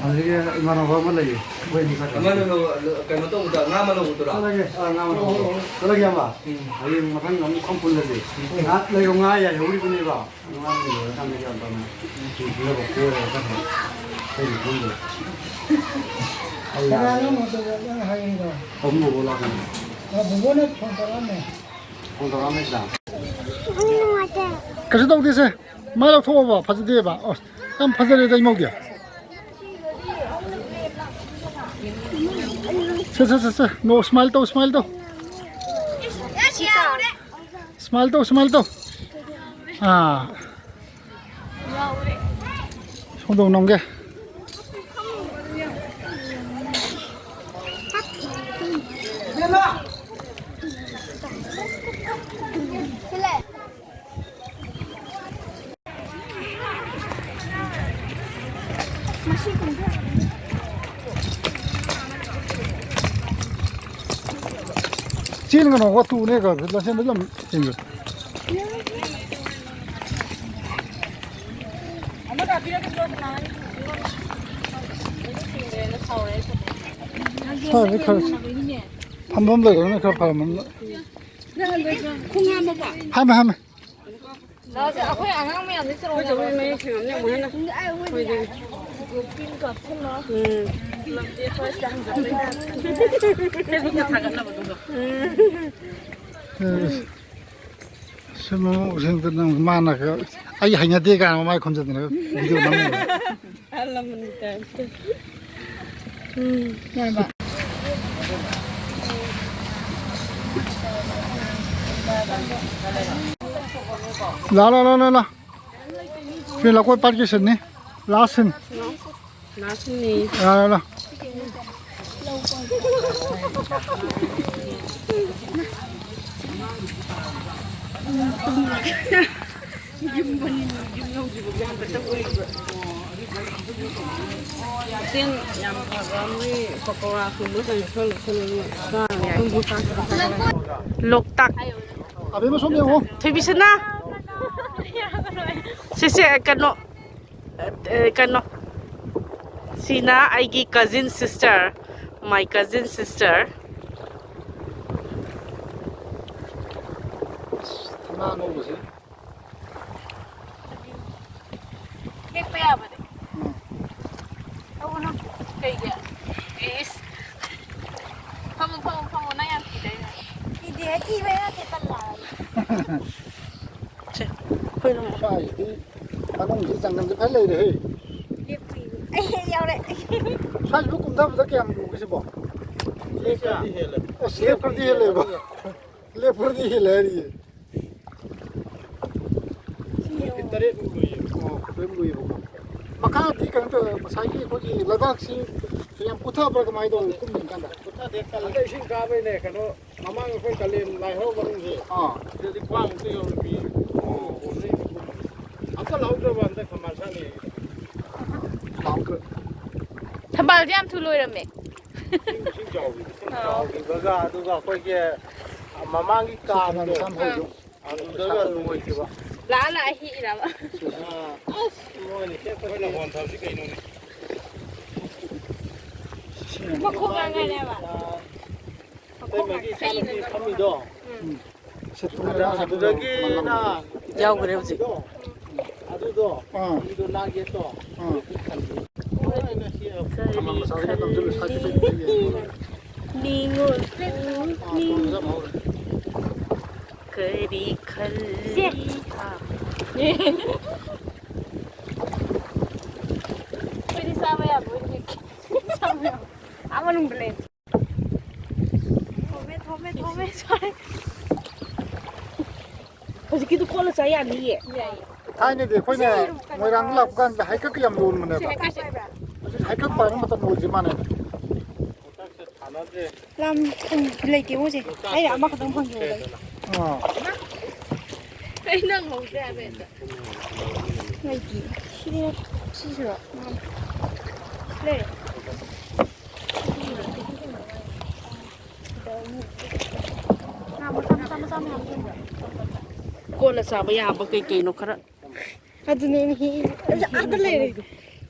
ꯑꯗꯒꯤ ꯏꯃꯥꯟꯅꯕ ꯑꯃ ꯂꯩꯌꯦ, ꯑꯩꯈꯣꯏ ꯑꯅꯤ ꯆꯠꯈ꯭ꯔꯦ꯫ ꯑꯃꯅ ꯂꯧ-, ꯀꯩꯅꯣ ꯇꯧꯕꯗ ꯉꯥ ꯑꯃ ꯂꯧꯕꯗꯨꯔꯥ? ꯆꯠꯂꯒꯦ, ꯑꯥ, ꯉꯥ ꯑꯃ ꯂꯧꯕꯗꯣ꯫ ꯆꯠꯂꯒꯦ, ꯏꯌꯥꯝꯕ꯫ ꯎꯝ꯫ ꯍꯌꯦꯡ ꯃꯊꯪ ꯑꯃꯨꯛ ꯐꯝ ꯄꯨꯜꯂꯁꯦ꯫ ꯎꯝ꯫ ꯉꯥ ꯂꯩꯔꯣ, ꯉꯥ ꯌꯥꯏꯍꯧꯔꯤꯕꯅꯦꯕ꯫ ꯉꯥ ꯂꯩꯔꯀꯥꯟꯗ ꯀꯌꯥꯝ ꯇꯧꯅꯤ? ꯁꯤ ꯄꯨꯂꯞ ꯀꯣꯏꯔꯒ ꯆꯠꯈ꯭ꯔꯦ꯫ ꯑꯩꯈꯣꯏ ꯃꯐꯝꯗꯣ꯫ ꯑꯩ ꯀꯅꯥꯅꯣ ꯂꯥꯛꯑꯦ꯫ ꯃꯗꯨꯗ ꯅꯪ ꯍꯥꯏꯔꯤꯗꯣ? ꯑꯍꯨꯝ ꯕꯣꯕꯣ ꯂꯥꯛꯀꯅꯤ꯫ ꯑꯣ, ꯕꯣꯕꯣꯅ ꯐꯣꯟ ꯇꯧꯔꯛꯑꯝꯃꯦ꯫ ꯐꯣꯟ ꯇꯧꯔꯛꯑꯝꯃꯦ ꯁꯤꯗ꯫ ꯀꯩꯁꯨ ꯇꯧꯗꯦꯁꯦ꯫ ꯃꯥꯏ ꯂꯧꯊꯣꯛꯑꯣꯕ, ꯐꯖꯗꯦꯕ꯫ ꯑꯣ, ꯌꯥꯝ ꯐꯖꯔꯦꯗ ꯏꯃꯧꯗꯤ꯫ ꯁꯦ, ꯁꯦ, ꯁꯦ, ꯁꯦ꯫ ꯅꯣ, smile ꯇꯧ, smile ꯇꯧ꯫ Smile ꯇꯧ, smile ꯇꯧ꯫ ꯑꯥ꯫ ꯁꯣꯝꯗ ꯑꯃꯨꯛ ꯅꯝꯒꯦ꯫ ꯆꯦꯟꯒꯅꯣ, ꯋꯥꯇꯨꯅꯦ ꯀꯣ, ꯂꯝꯁꯦꯟꯗ ꯑꯗꯨꯝ ꯆꯦꯟꯒꯅꯨ꯫ ꯁ꯭ꯋꯥꯏꯗ ꯈꯔ ꯐꯝꯐꯝ ꯂꯩꯔꯒꯅ ꯈꯔ ꯐꯔꯝꯃꯅꯤ꯫ ꯈꯣꯡ ꯍꯥꯝꯃꯕꯣ? ꯍꯥꯝꯃꯦ, ꯍꯥꯝꯃꯦ꯫ ꯂꯥꯛꯑꯁꯦ, ꯑꯩꯈꯣꯏ ꯑꯉꯥꯡ ꯃꯌꯥꯝꯁꯦ ꯆꯠꯂꯣ꯫ ꯑꯩꯈꯣꯏ ꯆꯠꯂꯣ, ꯃꯌꯦꯛ ꯁꯦꯡꯉꯝꯅꯤ ꯑꯃꯨꯛ ꯍꯦꯟꯅ꯫ ꯑꯩꯈꯣꯏꯗꯒꯤ꯫ ꯎꯝ꯫ ꯎꯝ꯫ ꯁꯨꯝ ꯎꯁꯤꯟꯗ ꯅꯪ ꯃꯥꯅ ꯑꯩ ꯍꯩꯅꯗꯦ ꯀꯥꯏꯅ ꯃꯃꯥꯏ ꯈꯨꯝꯖꯟꯗꯅ video ꯅꯝꯃꯤꯕ꯫ ꯑꯍꯜ ꯂꯃꯟꯒꯤ type ꯇ꯫ ꯎꯝ꯫ ꯌꯥꯔꯕ? ꯂꯥ, ꯂꯥ, ꯂꯥ, ꯂꯥ, ꯂꯥ꯫ ꯁꯤ ꯂꯧꯀꯣꯏ ꯄꯥꯠꯀꯤ scene ꯅꯤ꯫ Last scene꯫ Last scene ꯅꯤ꯫ ꯂꯥ, ꯂꯥ, ꯂꯥ꯫ ꯌꯨꯝ ꯃꯅꯤꯡ, ꯌꯨꯝ ꯌꯧꯗ꯭ꯔꯤꯕ ꯃꯌꯥꯝ ꯈꯛꯇ ꯑꯣꯏꯔꯤꯕ꯫ ꯍꯣꯇꯦꯜ ꯌꯥꯝ ꯐꯕ ꯑꯃꯒꯤ ꯄꯀꯧꯔꯥꯒꯨꯝꯕ ꯀꯩꯅꯣ ꯈꯔ ꯂꯧꯁꯜꯂꯒ ꯆꯥꯔꯒ ꯂꯣꯛꯇꯥꯛ꯫ ꯑꯕꯦꯝꯃ ꯁꯣꯝ ꯌꯦꯡꯉꯣ꯫ ꯊꯣꯏꯕꯤꯁꯅꯥ꯫ ꯁꯤꯁꯦ ꯀꯩꯅꯣ, ꯑ, ꯀꯩꯅꯣ꯫ ꯁꯤꯅ ꯑꯩꯒꯤ cousin sister, my cousin sister꯫ ꯊꯝꯅꯥ ꯑꯅꯧꯕꯁꯦ꯫ ꯍꯦꯛꯄ ꯌꯥꯕꯅꯦ꯫ ꯎꯝ꯫ ꯊꯧꯒꯅꯨ꯫ ꯀꯩꯒꯤ? ꯏꯁ꯫ ꯐꯝꯃꯣ, ꯐꯝꯃꯣ, ꯐꯝꯃꯣ, ꯅꯪ ꯌꯥꯝ ꯀꯤꯗꯥꯏꯅꯦ? ꯀꯤꯗꯦ, ꯀꯤꯕꯩ ꯅꯠꯇꯦ, ꯇꯜꯂꯦ ꯍꯥꯏꯕ꯫ ꯁꯦ, ꯑꯩꯈꯣꯏꯅ ꯑꯃꯨꯛ ꯁ꯭ꯋꯥꯏꯁꯤꯗꯤ ꯃꯅꯨꯡꯁꯤ ꯖꯪꯒꯜꯁꯦ ꯐꯖ ꯂꯩꯔꯦꯍꯦ꯫ ꯂꯦꯞꯄꯨꯏ꯫ ꯑꯩ ꯌꯥꯎꯔꯦ꯫ ꯁ꯭ꯋꯥꯏꯁꯤꯕꯨ ꯀꯨꯝꯊꯕꯗ ꯀꯌꯥꯝ ꯂꯨꯒꯦ ꯁꯤꯕꯣ? ꯂꯦꯞꯄꯗꯤ ꯍꯦꯜꯂꯦ꯫ ꯑꯁ, ꯂꯦꯞꯈ꯭ꯔꯗꯤ ꯍꯦꯜꯂꯦꯕ꯫ ꯂꯦꯞꯈ꯭ꯔꯗꯤ ꯍꯦꯜꯂꯦ ꯍꯥꯏꯔꯤꯌꯦ꯫ ꯐꯤꯠ ꯇꯔꯦꯠꯃꯨꯛ ꯂꯨꯏꯌꯦ꯫ ꯑꯣ, ꯐꯤꯠ ꯇꯔꯦꯠ ꯂꯨꯏꯌꯦꯕꯀꯣ꯫ ꯃꯈꯥꯗꯤ ꯀꯩꯅꯣ ꯇꯧꯋꯦ, ꯉꯁꯥꯏꯒꯤ ꯑꯩꯈꯣꯏꯒꯤ ꯂꯩꯕꯥꯛꯁꯤ ꯌꯥꯝ ꯀꯨꯠꯊꯕ꯭ꯔꯥ ꯀꯃꯥꯏꯅ ꯇꯧꯋꯤ ꯀꯨꯝꯗ꯭ꯔꯤꯀꯥꯟꯗ? ꯀꯨꯠꯊꯗꯦ, ꯀꯜꯂꯦ꯫ ꯍꯟꯗꯛ ꯏꯁꯤꯡ ꯀꯥꯕꯩꯅꯦ, ꯀꯩꯅꯣ, ꯃꯃꯥꯡ ꯑꯩꯈꯣꯏ ꯀꯥꯂꯦꯟ ꯂꯥꯏ ꯍꯔꯥꯎ ꯃꯅꯨꯡꯁꯦ, ꯑꯥ꯫ ꯁꯤꯗꯗꯤ ꯈ꯭ꯋꯥꯡꯃꯨꯛꯇ ꯌꯧꯔꯝꯃꯤ꯫ ꯑꯣ꯫ ꯑꯝꯇ ꯂꯥꯎꯗ꯭ꯔꯕ ꯍꯟꯗꯛ ꯊꯝꯕꯥꯜ ꯁꯥꯠꯂꯤ꯫ ꯂꯥꯎꯗ꯭ꯔꯦ꯫ ꯊꯝꯕꯥꯜꯁꯦ ꯌꯥꯝ ꯊꯨ ꯂꯣꯏꯔꯝꯃꯦ꯫ ꯏꯁꯤꯡ, ꯏꯁꯤꯡ ꯆꯥꯎꯈꯤꯕ, ꯏꯁꯤꯡ ꯑꯥ꯫ ꯆꯥꯎꯈꯤꯕꯒ ꯑꯗꯨꯒ ꯑꯩꯈꯣꯏꯒꯤ ꯃꯃꯥꯡꯒꯤ ꯀꯥꯡꯗꯣ, ꯑꯥ꯫ ꯑꯗꯨꯗꯒ ꯂꯣꯏꯈꯤꯕ꯫ ꯂꯥꯛꯑ ꯂꯥꯛꯑ ꯍꯦꯛꯏꯔꯕ? ꯑꯥ, ꯑꯁ, ꯃꯣꯏꯅ ꯍꯦꯛꯄꯁꯦ꯫ ꯑꯩꯈꯣꯏꯅ ꯍꯣꯟꯊꯕꯁꯤ ꯀꯩꯅꯣꯅꯦ? ꯃꯈꯣꯡ ꯉꯥꯡꯉꯅꯦꯕ꯫ ꯑꯥ, ꯃꯈꯣꯡ ꯏꯇꯩꯃꯒꯤ ꯉꯥꯡꯉꯅꯤ꯫ ꯏꯆꯥꯅꯨꯄꯤ ꯐꯝꯃꯤꯗꯣ꯫ ꯎꯝ꯫ ꯑꯗꯨꯗꯒꯤꯅ ꯌꯥꯎꯈ꯭ꯔꯦ ꯍꯧꯖꯤꯛ꯫ ꯑꯗꯨꯗꯣ, ꯑꯥ꯫ ꯑꯗꯨꯗꯣ ꯅꯥꯛ ꯌꯦꯠꯇꯣ꯫ ꯑꯥ꯫ ꯊꯝꯕꯥꯜ ꯃꯆꯥꯗꯨꯒ ꯅꯝꯁꯤꯜꯂꯨ, ꯁ꯭ꯋꯥꯏꯗ ꯀꯩꯅꯣ ꯌꯦꯡꯉꯣ꯫ ꯅꯤꯡꯉꯣꯜ꯫ ꯑꯥ, ꯊꯝꯕꯥꯜ ꯃꯆꯥ ꯑꯃ ꯍꯧꯔꯦ꯫ ꯀꯔꯤ ꯈꯜꯂꯤ? ꯁꯦ꯫ ꯍꯥ? ꯑꯩꯈꯣꯏꯗꯤ ꯆꯥꯕ ꯌꯥꯕ ꯑꯣꯏꯅ ꯍꯦꯛꯀꯦ꯫ ꯆꯥꯕ ꯌꯥꯕ꯫ ꯑꯥ ꯃꯅꯨꯡꯗ ꯂꯩ꯫ ꯊꯣꯝꯃꯦ, ꯊꯣꯝꯃꯦ, ꯊꯣꯝꯃꯦ, ꯁꯣꯔꯤ꯫ ꯍꯧꯖꯤꯛꯀꯤꯗꯨ ꯀꯣꯠꯂ ꯆꯥ ꯌꯥꯅꯤꯌꯦ꯫ ꯌꯥꯏꯌꯦ꯫ ꯊꯥꯏꯅꯗꯤ ꯑꯩꯈꯣꯏꯅ ꯃꯣꯏꯔꯥꯡꯗ ꯂꯥꯛꯄ ꯀꯥꯟꯗ ꯍꯩꯀꯛ ꯌꯥꯝ ꯌꯣꯟꯕꯅꯦꯕ꯫ ꯁꯤ ꯍꯩꯀꯛꯁꯦ꯫ ꯍꯧꯖꯤꯛ ꯍꯩꯀꯛ ꯄꯥꯟꯕ ꯃꯇꯝ ꯑꯣꯏꯗ꯭ꯔꯤ ꯃꯥꯅꯦ꯫ ꯂꯝ ꯂꯩꯇꯦ ꯃꯣꯏꯁꯦ꯫ ꯑꯩꯅ ꯑꯃꯈꯛꯇꯪ ꯐꯪꯈꯤꯕꯗ꯫ ꯑꯥ꯫ ꯀꯩ ꯅꯪ ꯍꯧꯗꯦ ꯍꯥꯏꯕ ꯍꯦꯛꯇ꯫ ꯂꯩꯇꯦ꯫ ꯁꯤꯗꯤ ꯁꯤꯁꯤꯔꯣ? ꯂꯩꯔꯦ꯫ ꯉꯥ ꯃꯆꯥ ꯃꯆꯥ ꯃꯆꯥ ꯀꯣꯟꯅ ꯆꯥꯕ ꯌꯥꯕ ꯀꯩ ꯀꯩꯅꯣ ꯈꯔ꯫ ꯑꯗꯨꯅꯦ ꯑꯩꯅ ꯍꯦꯛꯏꯁꯦ꯫ ꯑꯁ, ꯑꯥꯗ ꯂꯩꯔꯦ꯫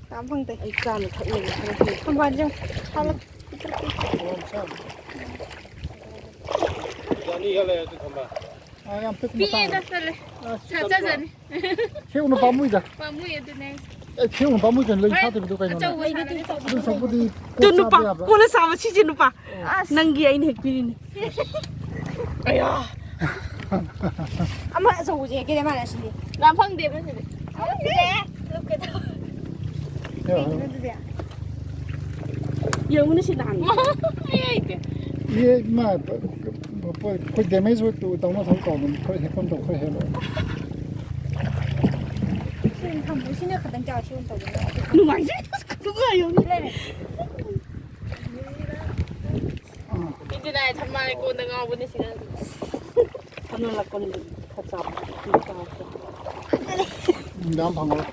ꯆꯥ ꯐꯪꯗꯦ꯫ ꯑꯩ ꯆꯥꯅ ꯊꯛꯅꯕ ꯈꯔ ꯍꯦꯛ꯫ ꯊꯝꯕꯥꯜꯁꯦ ꯌꯦꯡꯉꯨ꯫ ꯁꯥꯠꯂꯛ-, ꯌꯥꯅꯤꯒ ꯂꯩꯔꯗꯤ ꯊꯝꯕꯥꯜ꯫ ꯑꯥ, ꯌꯥꯝ ꯄꯤꯛꯄ ꯃꯆꯥ ꯄꯤꯛꯑꯦꯗ, ꯑꯣꯏꯔꯦ꯫ ꯆꯠꯂꯦ꯫ ꯑꯁ꯫ ꯆꯥꯖꯅꯤ꯫ ꯍꯦꯛꯎꯅꯨ, ꯄꯥꯝꯃꯨꯏꯗ꯫ ꯄꯥꯝꯃꯨꯏ ꯑꯗꯨꯅꯦ꯫ ꯑꯦ, ꯍꯦꯛꯎꯅꯨ, ꯄꯥꯝꯃꯨꯏ ꯀꯩꯅꯣ? ꯂꯩ ꯍꯣꯏ, ꯁꯥꯠꯇꯕꯗꯣ ꯀꯩꯅꯣꯅꯦ? ꯑꯆꯧꯕ ꯁꯥꯟꯅꯔꯗꯤ ꯑꯗꯨ ꯁꯔꯨꯛꯄꯨꯗꯤ ꯇꯨ ꯀꯣꯛ ꯅꯨꯄꯥ, ꯆꯥꯕ ꯌꯥꯕ꯫ ꯀꯣꯟꯅ ꯆꯥꯕ ꯁꯤꯁꯦ ꯅꯨꯄꯥ꯫ ꯑꯁ꯫ ꯅꯪꯒꯤ ꯑꯩꯅ ꯍꯦꯛ ꯄꯤꯔꯤꯅꯤ꯫ ꯑꯌꯥ꯫ ꯑꯃ ꯑꯆꯧꯕꯁꯦ ꯀꯩꯗ ꯃꯥꯟꯅ ꯁꯤꯗꯤ? ꯂꯥꯝ ꯐꯪꯗꯦꯕ ꯁꯤꯗꯤ꯫ ꯐꯪꯗꯦ꯫ ꯂꯨꯞꯀꯦ ꯇꯧ-, ꯀꯩꯒꯤꯅꯣ ꯑꯗꯨꯗꯤ? ꯌꯦꯡꯉꯨꯅꯦ ꯁꯤ ꯅꯍꯥꯟ꯫ ꯑꯩ ꯍꯩꯇꯦ꯫ ꯏꯍꯦ, ꯏꯃꯥ, ꯄ-, ꯄ-, ꯄ-, ꯑꯩꯈꯣꯏ damage ꯑꯣꯏ ꯇꯧ-, ꯇꯧꯅ ꯊꯕꯛ ꯇꯧꯕꯅꯤ꯫ ꯈꯔ ꯍꯦꯛꯐꯝ ꯊꯣꯛꯄ ꯈꯔ ꯍꯦꯛꯂꯛꯑꯣ꯫ ꯁꯤꯅ ꯊꯝꯕ, ꯁꯤꯅ ꯈꯇꯪ ꯆꯥꯎ, ꯁꯤ ꯑꯣꯏꯅ ꯇꯧꯕꯅꯦ꯫ ꯅꯨꯡꯉꯥꯏꯖꯩ꯫ ꯈꯨꯅꯨꯡꯉꯥꯏ ꯑꯃ ꯂꯩꯔꯦ꯫ ꯏꯟꯗꯤꯔꯥ ꯊꯝꯕꯥꯜ ꯂꯩꯀꯣꯟꯗ ꯉꯥꯎꯕꯅꯦ ꯁꯤꯗ꯫ ꯊꯝꯕꯥꯜ ꯂꯩꯀꯣꯟꯗ ꯈꯔ ꯆꯥꯎ꯫ ꯌꯥꯝ ꯐꯪꯉꯔꯣꯏ꯫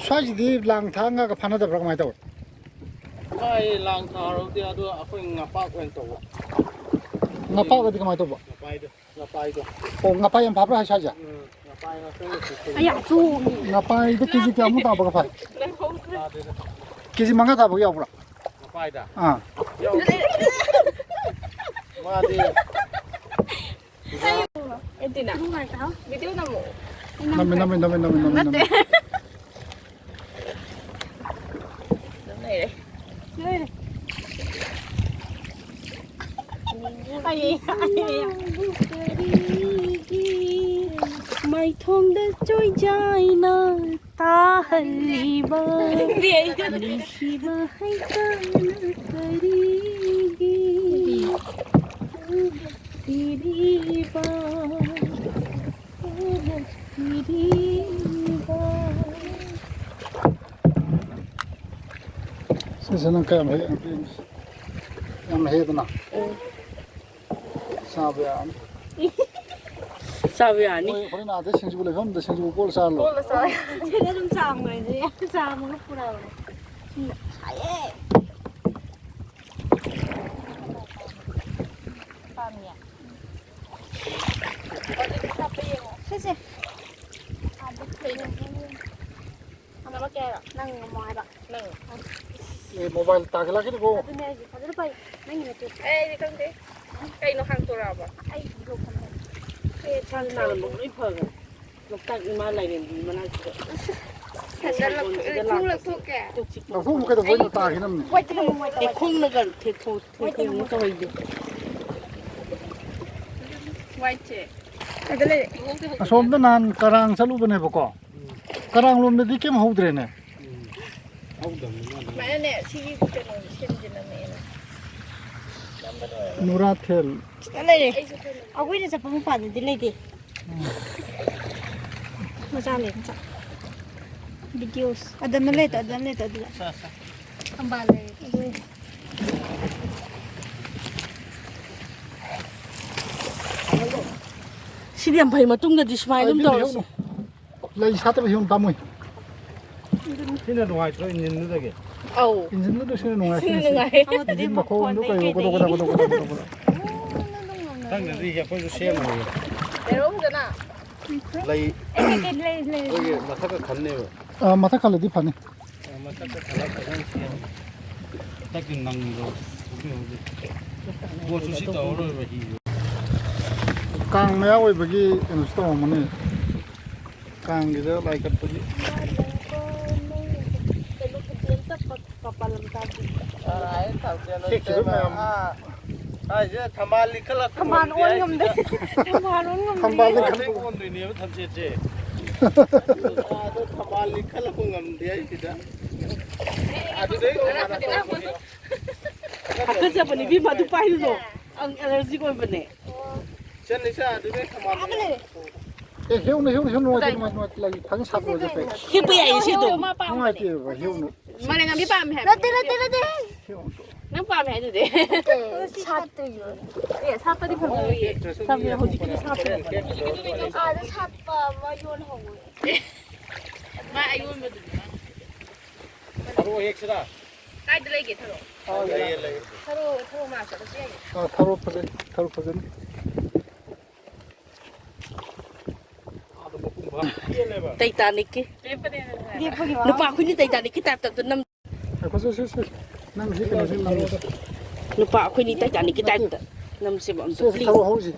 ꯁ꯭ꯋꯥꯏꯁꯤꯗꯤ ꯂꯥꯡ ꯊꯥꯛꯑ ꯉꯥꯒ ꯐꯥꯅꯗꯕ꯭ꯔꯥ, ꯀꯃꯥꯏꯅ ꯇꯧꯋꯤ? ꯉꯥ ꯂꯥꯡ ꯊꯥꯔꯕꯗꯤ ꯑꯗꯣ ꯑꯩꯈꯣꯏ ꯉꯄꯥꯛ ꯑꯣꯏꯅ ꯇꯧꯕ꯫ ꯉꯄꯥꯛ ꯑꯗꯤ ꯀꯃꯥꯏꯅ ꯇꯧꯕ? ꯉꯄꯥꯏꯗꯣ, ꯉꯄꯥꯏꯗꯣ꯫ ꯑꯣ, ꯉꯄꯥꯏ ꯌꯥꯝ ꯐꯥꯕ꯭ꯔꯥ ꯍꯥꯏꯁꯦ ꯍꯥꯏꯁꯦ? ꯎꯝ, ꯉꯄꯥꯏ ꯉꯥꯛꯇꯪ ꯂꯩꯇꯦ꯫ ꯑꯌꯥ, ꯆꯨ꯫ ꯉꯄꯥꯏꯗ ꯀꯦꯖꯤ ꯀꯌꯥꯃꯨꯛ ꯇꯥꯕꯒ ꯐꯥꯏ? ꯂꯩꯍꯧꯗ꯭ꯔꯦ꯫ ꯇꯥꯗꯦꯗ꯫ ꯀꯦꯖꯤ ꯃꯉꯥ ꯇꯥꯕꯒ ꯌꯥꯎꯕ꯭ꯔꯥ? ꯉꯄꯥꯏꯗ? ꯑꯥ꯫ ꯌꯥꯎꯗꯦ꯫ ꯃꯥꯗꯤ ꯑꯦꯟꯇꯤꯅꯥ, ꯚꯤꯗꯤꯑꯣ ꯅꯝꯃꯣ꯫ ꯅꯝꯃꯦ, ꯅꯝꯃꯦ, ꯅꯝꯃꯦ, ꯅꯝꯃꯦ, ꯅꯝꯃꯦ, ꯅꯠꯇꯦ꯫ ꯅꯝꯃꯦ꯫ ꯑꯗꯨꯝ ꯂꯩꯔꯦ꯫ ꯂꯩꯔꯦ꯫ ꯑꯩ, ꯑꯩ, ꯑꯩ꯫ ꯃꯥꯏꯊꯣꯡꯗ ꯆꯣꯏꯖꯥꯏꯅ ꯇꯥꯍꯜꯂꯤꯕ ꯅꯨꯡꯁꯤꯕ ꯍꯩꯇꯅ ꯀꯔꯤꯒꯤ ꯍꯨꯔꯛꯄꯤꯔꯤꯕ, ꯍꯨꯔꯛꯄꯤꯔꯤꯕ? ꯁꯤꯁꯦ ꯅꯪ ꯀꯌꯥꯝ ꯍꯦꯛ-, ꯌꯥꯝ ꯍꯦꯛꯑꯦꯗꯅ? ꯎꯝ꯫ ꯆꯥꯕ ꯌꯥꯔꯅꯤ꯫ ꯆꯥꯕ ꯌꯥꯔꯅꯤ꯫ ꯍꯣꯏ, ꯍꯣꯔꯦꯟ ꯑꯥꯗ ꯁꯤꯡꯖꯨ ꯂꯩꯐꯝꯗ ꯁꯤꯡꯖꯨ ꯀꯣꯠꯂ ꯆꯥꯔ ꯂꯣꯏꯔꯦ꯫ ꯀꯣꯠꯂ ꯆꯥ-, ꯁꯤꯗ ꯑꯗꯨꯝ ꯆꯥꯝꯈ꯭ꯔꯁꯦ꯫ ꯆꯥꯝꯃꯒ ꯄꯨꯔꯛꯑꯣ꯫ ꯁꯤꯅ ꯁꯥꯏꯌꯦ꯫ ꯅꯪ ꯉꯝꯃꯣ ꯍꯥꯏꯕ꯫ ꯅꯪ꯫ ꯑꯦ, ꯃꯣꯕꯥꯏꯜ ꯇꯥꯈꯠꯂꯛꯈꯤꯅꯤꯀꯣ꯫ ꯑꯗꯨꯅꯦ ꯍꯥꯏꯁꯦ, ꯐꯖꯅ ꯄꯥꯏ꯫ ꯅꯪꯒꯤ ꯅꯠꯇꯦ꯫ ꯑꯦ, ꯑꯩꯗꯤ ꯈꯪꯗꯦ꯫ ꯀꯩꯅꯣ ꯍꯥꯡꯇꯣꯔꯛꯑꯕ? ꯑꯩ ꯚꯤꯗꯤꯑꯣ ꯐꯝꯕ꯫ ꯑꯦ, ꯁꯥ ꯅꯥꯔꯝꯕ ꯂꯣꯏ ꯐꯈ꯭ꯔꯦ꯫ ꯂꯣꯛꯇꯥꯛ ꯏꯃꯥ ꯂꯥꯏꯔꯦꯝꯕꯤ ꯃꯅꯥꯛꯁꯤꯗ꯫ ꯁꯦꯟꯗꯜ ꯂꯧ-, ꯁꯦꯟꯗꯜ ꯈꯣꯡ ꯂꯥꯛꯄꯁꯦ꯫ ꯂꯧꯊꯣꯛꯀꯦ꯫ ꯀꯣꯛ ꯆꯤꯛꯄ꯫ ꯂꯧꯊꯣꯛꯎꯅꯨ, ꯀꯩꯗꯧꯕꯩꯅꯣ? ꯇꯥꯈꯤꯅꯕꯅꯤ꯫ ꯑꯦ, ꯈꯣꯡꯅꯒ ꯊꯦꯛꯊꯣꯛ-, ꯊꯦꯛꯊꯣꯛ ꯇꯧꯔꯤꯗꯨ꯫ ꯋꯥꯏꯠꯁꯦ꯫ ꯑꯁꯣꯝꯗ ꯅꯍꯥꯟ ꯀꯔꯥꯡ ꯆꯠꯂꯨꯕꯅꯦꯕꯀꯣ꯫ ꯀꯔꯥꯡ ꯂꯣꯝꯗꯗꯤ ꯀꯩꯝ ꯍꯧꯗ꯭ꯔꯦꯅꯦ꯫ ꯎꯝ꯫ ꯍꯧꯗꯕꯅꯤꯅ ꯑꯗꯨꯝ꯫ ꯁꯨꯃꯥꯏꯅꯅꯦ, ꯁꯤꯒꯤ ꯀꯩꯅꯣꯁꯦ ꯁꯦꯝꯖꯤꯜꯂꯝꯃꯦꯅ꯫ ꯅꯝꯕ ꯂꯣꯏꯔꯒ꯫ ꯅꯨꯔꯥꯊꯦꯜ꯫ ꯁꯤꯗ ꯂꯩꯔꯦ꯫ ꯑꯩꯈꯣꯏꯅ ꯆꯠꯄ ꯃꯄꯥꯗꯗꯤ ꯂꯩꯇꯦ꯫ ꯎꯝ꯫ ꯃꯆꯥ ꯂꯩ, ꯃꯆꯥ꯫ ꯚꯤꯗꯤꯑꯣꯁ꯫ ꯑꯗꯨꯅ ꯂꯩꯇ, ꯑꯗꯨꯅ ꯂꯩꯇ, ꯑꯗꯨꯗ꯫ ꯊꯝꯕꯥꯜ ꯂꯩ꯫ ꯑꯗꯨ꯫ ꯁꯤꯗꯤ ꯌꯥꯝ ꯐꯩ, ꯃꯇꯨꯡꯗꯗꯤ ꯁꯨꯃꯥꯏꯅ ꯑꯗꯨꯝ ꯑꯗꯨꯅ ꯇꯧꯔꯁꯤ꯫ ꯍꯦꯛꯎꯅꯨ꯫ ꯂꯩ ꯁꯥꯠꯇꯕ ꯍꯦꯛꯎꯅꯨ, ꯄꯥꯝꯃꯨꯏ꯫ ꯁꯤꯅ ꯅꯨꯡꯉꯥꯏꯇ꯭ꯔꯣ ꯏꯟꯖꯤꯟꯗꯨꯗꯒꯤ? ꯑꯧ꯫ ꯏꯟꯖꯤꯟꯗꯨꯗ ꯁꯤꯅ ꯅꯨꯡꯉꯥꯏ, ꯁꯤꯅ ꯁꯤꯅ ꯅꯨꯡꯉꯥꯏ꯫ ꯏꯟꯖꯤꯟ ꯃꯈꯣꯟꯗꯣ ꯀꯩꯅꯣ, ꯒꯣꯗꯣꯛ ꯒꯣꯗꯣꯛ ꯒꯣꯗꯣꯛ ꯒꯣꯗꯣꯛ ꯒꯣꯗꯣꯛ꯫ ꯈꯪꯗ꯭ꯔꯗꯤ ꯑꯩꯈꯣꯏꯁꯨ ꯁꯦꯝꯃꯔꯣꯏ꯫ ꯂꯩꯔꯣ ꯐꯖꯅ꯫ ꯂꯩ꯫ ꯑꯦ, ꯀꯩ, ꯀꯩ ꯂꯩ, ꯂꯩ꯫ ꯑꯩꯈꯣꯏꯒꯤ ꯃꯊꯛꯇ ꯈꯟꯅꯦꯕ꯫ ꯑꯥ, ꯃꯊꯛ ꯈꯜꯂꯗꯤ ꯐꯅꯤ꯫ ꯑꯥ, ꯃꯊꯛꯇ ꯈꯜꯂ ꯐꯖꯅ ꯁꯦꯝꯃꯦ꯫ ꯍꯟꯗꯛꯇꯤ ꯅꯪꯗ꯭ꯔꯣ? ꯍꯧꯖꯤꯛ ꯍꯧꯖꯤꯛ꯫ ꯕꯣꯠꯁꯨ ꯁꯤ ꯇꯧꯔꯔꯣꯏꯕ ꯍꯤꯁꯨ꯫ ꯀꯥꯡ ꯃꯌꯥ ꯑꯣꯏꯕꯒꯤ ꯀꯩꯅꯣꯁꯨ ꯇꯧꯔꯝꯃꯅꯤ꯫ ꯀꯥꯡꯒꯤꯗ ꯂꯥꯏ ꯀꯠꯄꯒꯤ꯫ ꯀꯩꯅꯣ ꯈꯨꯇꯦꯟ ꯆꯠꯄ ꯀꯄꯜ ꯑꯃ ꯇꯥꯗꯦ꯫ ꯍꯦꯛꯈꯤꯕ ꯃꯌꯥꯝ꯫ ꯑꯥ, ꯍꯥꯏꯁꯦ ꯊꯝꯕꯥꯜ ꯂꯤꯈꯠꯂꯛꯄ ꯊꯝꯕꯥꯜ ꯉꯝꯗꯦ ꯑꯣꯟ ꯉꯝꯗꯦ꯫ ꯍꯥꯏꯁꯤꯗ꯫ ꯊꯝꯕꯥꯜ ꯑꯣꯟ ꯉꯝꯗꯦ꯫ ꯊꯝꯕꯥꯜ ꯂꯤꯈꯠꯂꯛꯄ꯫ ꯑꯣꯟꯗꯣꯏꯅꯦꯕ ꯊꯝꯆꯦꯠꯁꯦ꯫ ꯑꯗꯣ ꯊꯝꯕꯥꯜ ꯂꯤꯈꯠꯂꯛꯄ ꯉꯝꯗꯦ ꯍꯥꯏꯁꯤꯗ꯫ ꯑꯗꯨꯗꯩ ꯇꯣꯉꯥꯟꯅ ꯇꯧꯔꯛꯄꯅꯤ꯫ ꯍꯥꯀꯠꯆꯕꯅꯤ ꯏꯕꯦꯝꯃ, ꯑꯗꯨ ꯄꯥꯏꯔꯨꯅꯣ꯫ ꯑꯪ ꯑꯦꯂꯔꯖꯤꯛ ꯑꯣꯏꯕꯅꯦ꯫ ꯆꯟꯅꯤ ꯁꯦ, ꯑꯗꯨꯗꯩ ꯊꯝꯕꯥꯜ ꯂꯤꯈꯠꯂꯛꯄ꯫ ꯑꯦ, ꯍꯦꯛꯎꯅꯨ, ꯍꯦꯛꯎꯅꯨ, ꯍꯦꯛꯎꯅꯨ, ꯅꯨꯡꯉꯥꯏꯇꯦ, ꯅꯨꯡꯉꯥꯏꯇꯦ, ꯅꯨꯡꯉꯥꯏꯇꯦ, ꯂꯩ ꯐꯖꯅ ꯁꯥꯠꯄ ꯑꯣꯏꯗꯦ, ꯐꯩ꯫ ꯍꯤꯞꯄ ꯌꯥꯏꯌꯦ, ꯁꯤ ꯑꯗꯨꯝ꯫ ꯅꯨꯡꯉꯥꯏꯇꯦꯕ, ꯍꯦꯛꯎꯅꯨ꯫ ꯃꯥꯂꯦꯝꯉꯥꯟꯕꯤ ꯄꯥꯝꯃꯦ ꯍꯥꯏꯕ꯫ ꯅꯠꯇꯦ, ꯅꯠꯇꯦ, ꯅꯠꯇꯦ꯫ ꯍꯦꯛꯎꯅꯨ꯫ ꯅꯪ ꯄꯥꯝꯃꯦ ꯍꯥꯏꯗꯨꯗꯤ꯫ ꯅꯠꯇꯦ, ꯁꯥꯠꯇ꯭ꯔꯤꯌꯦ꯫ ꯑꯦ, ꯁꯥꯠꯄꯗꯤ ꯐꯖꯔꯤꯌꯦ꯫ ꯁꯥꯠꯄꯗꯤ ꯍꯧꯖꯤꯛꯀꯤꯗꯤ ꯁꯥꯠꯄ ꯅꯠꯇꯦ꯫ ꯑꯥꯗ ꯁꯥꯠꯄ ꯑꯃ ꯌꯣꯜꯍꯧꯋꯦ꯫ ꯃꯥ ꯑꯌꯣꯟꯕꯗꯨꯅꯤ ꯃꯥ꯫ ꯊꯔꯣ ꯍꯦꯛꯁꯤꯔꯥ? ꯀꯥꯏꯗ ꯂꯩꯒꯦ ꯊꯔꯣ? ꯑꯥ, ꯂꯩꯌꯦ, ꯂꯩꯌꯦ꯫ ꯊꯔꯣ, ꯊꯔꯣ ꯃꯥ ꯆꯠꯂꯁꯨ ꯌꯥꯏꯌꯦ꯫ ꯑꯥ, ꯊꯔꯣ ꯐꯖꯩ, ꯊꯔꯣ ꯐꯖꯅꯤ꯫ ꯑꯥꯗ ꯃꯄꯨꯡ ꯇꯩꯇꯥꯅꯤꯛꯀꯤ꯫ ꯂꯦꯞꯄꯅꯦ꯫ ꯅꯨꯄꯥ ꯑꯩꯈꯣꯏꯅꯤ ꯇꯩꯇꯥꯅꯤꯛꯀꯤ ꯇꯥꯏꯞꯇ ꯑꯝꯇ ꯅꯝ꯫ ꯉꯥꯏꯈꯣ, ꯁꯤ, ꯁꯤ, ꯁꯤ꯫ ꯅꯪ ꯁꯤ ꯀꯩꯅꯣꯁꯤ ꯅꯝꯃꯣ꯫ ꯅꯨꯄꯥ ꯑꯩꯈꯣꯏꯅꯤ ꯇꯩꯇꯥꯅꯤꯛꯀꯤ ꯇꯥꯏꯞꯇ ꯅꯝꯁꯦꯕ ꯑꯝꯇ, ꯁꯤ, ꯁꯤ please꯫ ꯊꯔꯣ ꯍꯧꯔꯤꯁꯤ꯫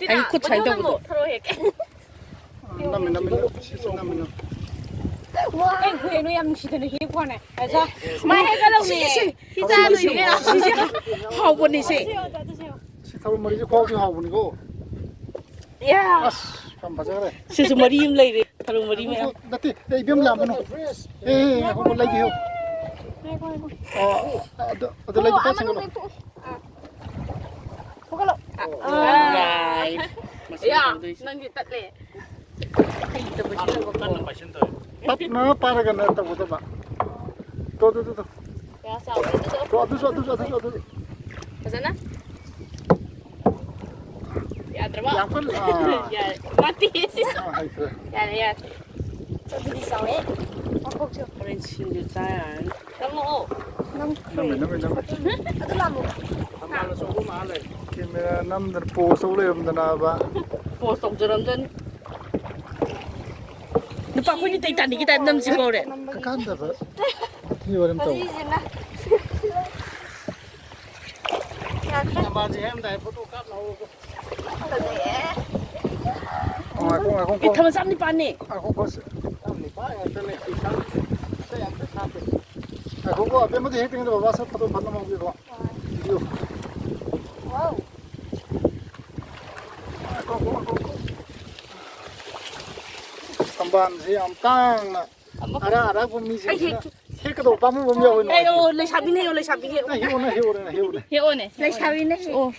ꯑꯩ ꯈꯨꯠ ꯁꯨꯃꯥꯏꯅ ꯇꯧꯕꯗꯣ꯫ ꯊꯔꯣ ꯍꯦꯛꯀꯦ꯫ ꯅꯝꯃꯦ, ꯅꯝꯃꯦ, ꯅꯝꯃꯦ꯫ ꯁꯤ, ꯁꯤ ꯅꯝꯃꯦ, ꯅꯝꯃꯦ꯫ ꯀꯩ ꯈꯨꯍꯦꯛꯅꯣ ꯌꯥꯝ ꯅꯨꯡꯁꯤꯗꯅ ꯍꯦꯛꯄ ꯋꯥꯅꯦ꯫ ꯑꯁꯥ꯫ ꯁꯨꯃꯥꯏꯅ ꯍꯦꯛꯀꯗꯧꯅꯦ꯫ ꯁꯤ, ꯁꯤ, ꯁꯤ ꯆꯥꯗꯣꯏꯅꯦ꯫ ꯁꯤꯁꯦ ꯍꯥꯎꯕꯅꯦ ꯁꯦ꯫ ꯁꯤ ꯊꯔꯣ ꯃꯔꯤꯁꯦ ꯈꯨꯍꯥꯎꯗꯤ ꯍꯥꯎꯕꯅꯤꯀꯣ꯫ ꯌꯥ꯫ ꯑꯁ, ꯌꯥꯝ ꯐꯖꯈ꯭ꯔꯦ꯫ ꯁꯤꯁꯨ ꯃꯔꯤ ꯑꯃ ꯂꯩꯔꯦ꯫ ꯊꯔꯣ ꯃꯔꯤ ꯃꯌꯥꯝ꯫ ꯅꯠꯇꯦ, ꯑꯦ, ꯏꯕꯦꯝ ꯂꯥꯛꯑꯝꯕꯅꯣ꯫ ꯑꯦ, ꯑꯦ, ꯉꯥꯏꯈꯣ, ꯂꯩꯒꯦ ꯍꯦ꯫ ꯉꯥꯏꯈꯣ, ꯉꯥꯏꯈꯣ꯫ ꯑꯣ, ꯑꯗꯨ, ꯑꯗꯨ ꯂꯩꯒꯦ, ꯄꯣꯠ ꯁꯤꯡꯒꯠꯂꯣ꯫ ꯐꯨꯒꯠꯂꯣ꯫ ꯑꯥ꯫ ꯌꯥ, ꯅꯪꯗꯤ ꯇꯠꯂꯦ꯫ ꯍꯩꯇꯕꯁꯤꯅꯕꯀꯣ꯫ ꯇꯞꯅ ꯄꯥꯏꯔꯒꯅ ꯇꯧꯒꯗꯕ꯫ ꯇꯣ, ꯇꯣ, ꯇꯣ, ꯇꯣ꯫ ꯌꯥ, ꯆꯥꯎꯋꯦ ꯑꯗꯨꯁꯨ꯫ ꯇꯣ, ꯑꯗꯨꯁꯨ, ꯑꯗꯨꯁꯨ, ꯑꯗꯨꯁꯨ, ꯑꯗꯨꯁꯨ꯫ ꯐꯖꯅ꯫ ꯌꯥꯗ꯭ꯔꯕ? ꯌꯥꯝ ꯀꯟꯅ, ꯑꯥ꯫ ꯌꯥꯔꯦ꯫ ꯃꯥꯗꯤ ꯁꯤ-, ꯑꯥ, ꯍꯩꯇ꯭ꯔꯦ꯫ ꯌꯥꯔꯦ, ꯌꯥꯔꯦ꯫ ꯑꯗꯨꯗꯤ ꯆꯥꯎꯋꯦ꯫ ꯃꯈꯣꯛꯁꯨ꯫ ꯍꯣꯔꯦꯟ ꯁꯤꯡꯖꯨ ꯆꯥ ꯌꯥꯔꯅꯤ꯫ ꯅꯝꯃꯛꯑꯣ꯫ ꯅꯝ-, ꯅꯝꯃꯦ, ꯅꯝꯃꯦ, ꯅꯝꯃꯦ꯫ ꯑꯗꯨ ꯂꯥꯝꯃꯣ꯫ ꯊꯝꯕꯥꯜ ꯑꯆꯧꯕ ꯃꯥ ꯂꯩ꯫ ꯀꯦꯃꯦꯔꯥ ꯅꯝꯗꯅ ꯄꯣꯁ ꯇꯧ ꯂꯩꯔꯝꯗꯅꯕ꯫ ꯄꯣꯁ ꯇꯧꯖꯔꯝꯖꯅꯤ꯫ ꯅꯨꯄꯥ ꯑꯩꯈꯣꯏꯅꯤ ꯇꯩꯇꯥꯅꯤꯛꯀꯤ ꯇꯥꯏꯞ ꯅꯝꯁꯤ ꯀꯧꯔꯦ꯫ ꯀꯥꯟꯗꯕ꯫ ꯋꯥꯊꯤ ꯋꯥꯔꯦꯝ ꯇꯧ꯫ ꯋꯥꯔꯤꯁꯤꯅ꯫ ꯌꯥꯗ꯭ꯔꯦ꯫ ꯊꯝꯕꯥꯜꯁꯦ ꯍꯦꯛꯑꯝꯗꯥꯏ ꯐꯣꯇꯣ ꯀꯥꯞꯅꯕꯀꯣ꯫ ꯐꯖꯩꯌꯦ꯫ ꯉꯥꯏꯈꯣ, ꯉꯥꯏꯈꯣ, ꯑꯦ, ꯉꯥꯏꯈꯣ꯫ ꯊꯝꯕꯥꯜ ꯆꯥꯝ ꯅꯤꯄꯥꯟꯅꯦ꯫ ꯉꯥꯏꯈꯣ, ꯉꯥꯏꯈꯣ, ꯁꯦ꯫ ꯆꯥꯝ ꯅꯤꯄꯥꯟ ꯉꯥꯛꯇꯅꯦ, ꯄꯩꯁꯥ ꯑꯝꯇ ꯌꯥꯝ ꯁꯥꯗꯦ꯫ ꯉꯥꯏꯈꯣꯀꯣ, ꯑꯕꯦꯝꯃꯗꯤ ꯍꯦꯛꯇ꯭ꯔꯤꯉꯩꯗ ꯕꯕꯥ ꯁꯛ ꯐꯣꯇꯣ ꯐꯠ ꯅꯝꯍꯧꯒꯦꯀꯣ꯫ ꯍꯣꯏ꯫ ꯚꯤꯗꯤꯑꯣ꯫ ꯋꯥꯎ꯫ ꯉꯥꯏꯈꯣꯀꯣ, ꯉꯥꯏꯈꯣꯀꯣ꯫ ꯊꯝꯕꯥꯜꯁꯦ ꯌꯥꯝ ꯇꯥꯡꯅ ꯑꯃꯨꯛ ꯑꯔꯥꯛ ꯑꯔꯥꯛꯄ ꯃꯤꯁꯤꯡꯁꯤꯅ ꯑꯩ ꯍꯦꯛꯀꯦ꯫ ꯍꯦꯛꯀꯗꯧꯕ ꯄꯥꯝꯃꯨꯕ ꯑꯃ ꯌꯥꯎꯋꯦ ꯑꯦ, ꯅꯨꯡꯉꯥꯏꯇꯦ꯫ ꯑꯣ, ꯂꯩꯁꯥꯕꯤꯅ ꯍꯦꯛꯑꯣ, ꯂꯩꯁꯥꯕꯤꯅ ꯍꯦꯛꯑꯣ꯫ ꯅꯪ ꯍꯦꯛꯑꯣꯅꯦ, ꯍꯦꯛꯑꯣꯅꯦ, ꯍꯦꯛꯑꯣꯅꯦ꯫ ꯍꯦꯛꯑꯣꯅꯦ꯫ ꯂꯩꯁꯥꯕꯤꯅ ꯍꯦꯛꯑꯣ꯫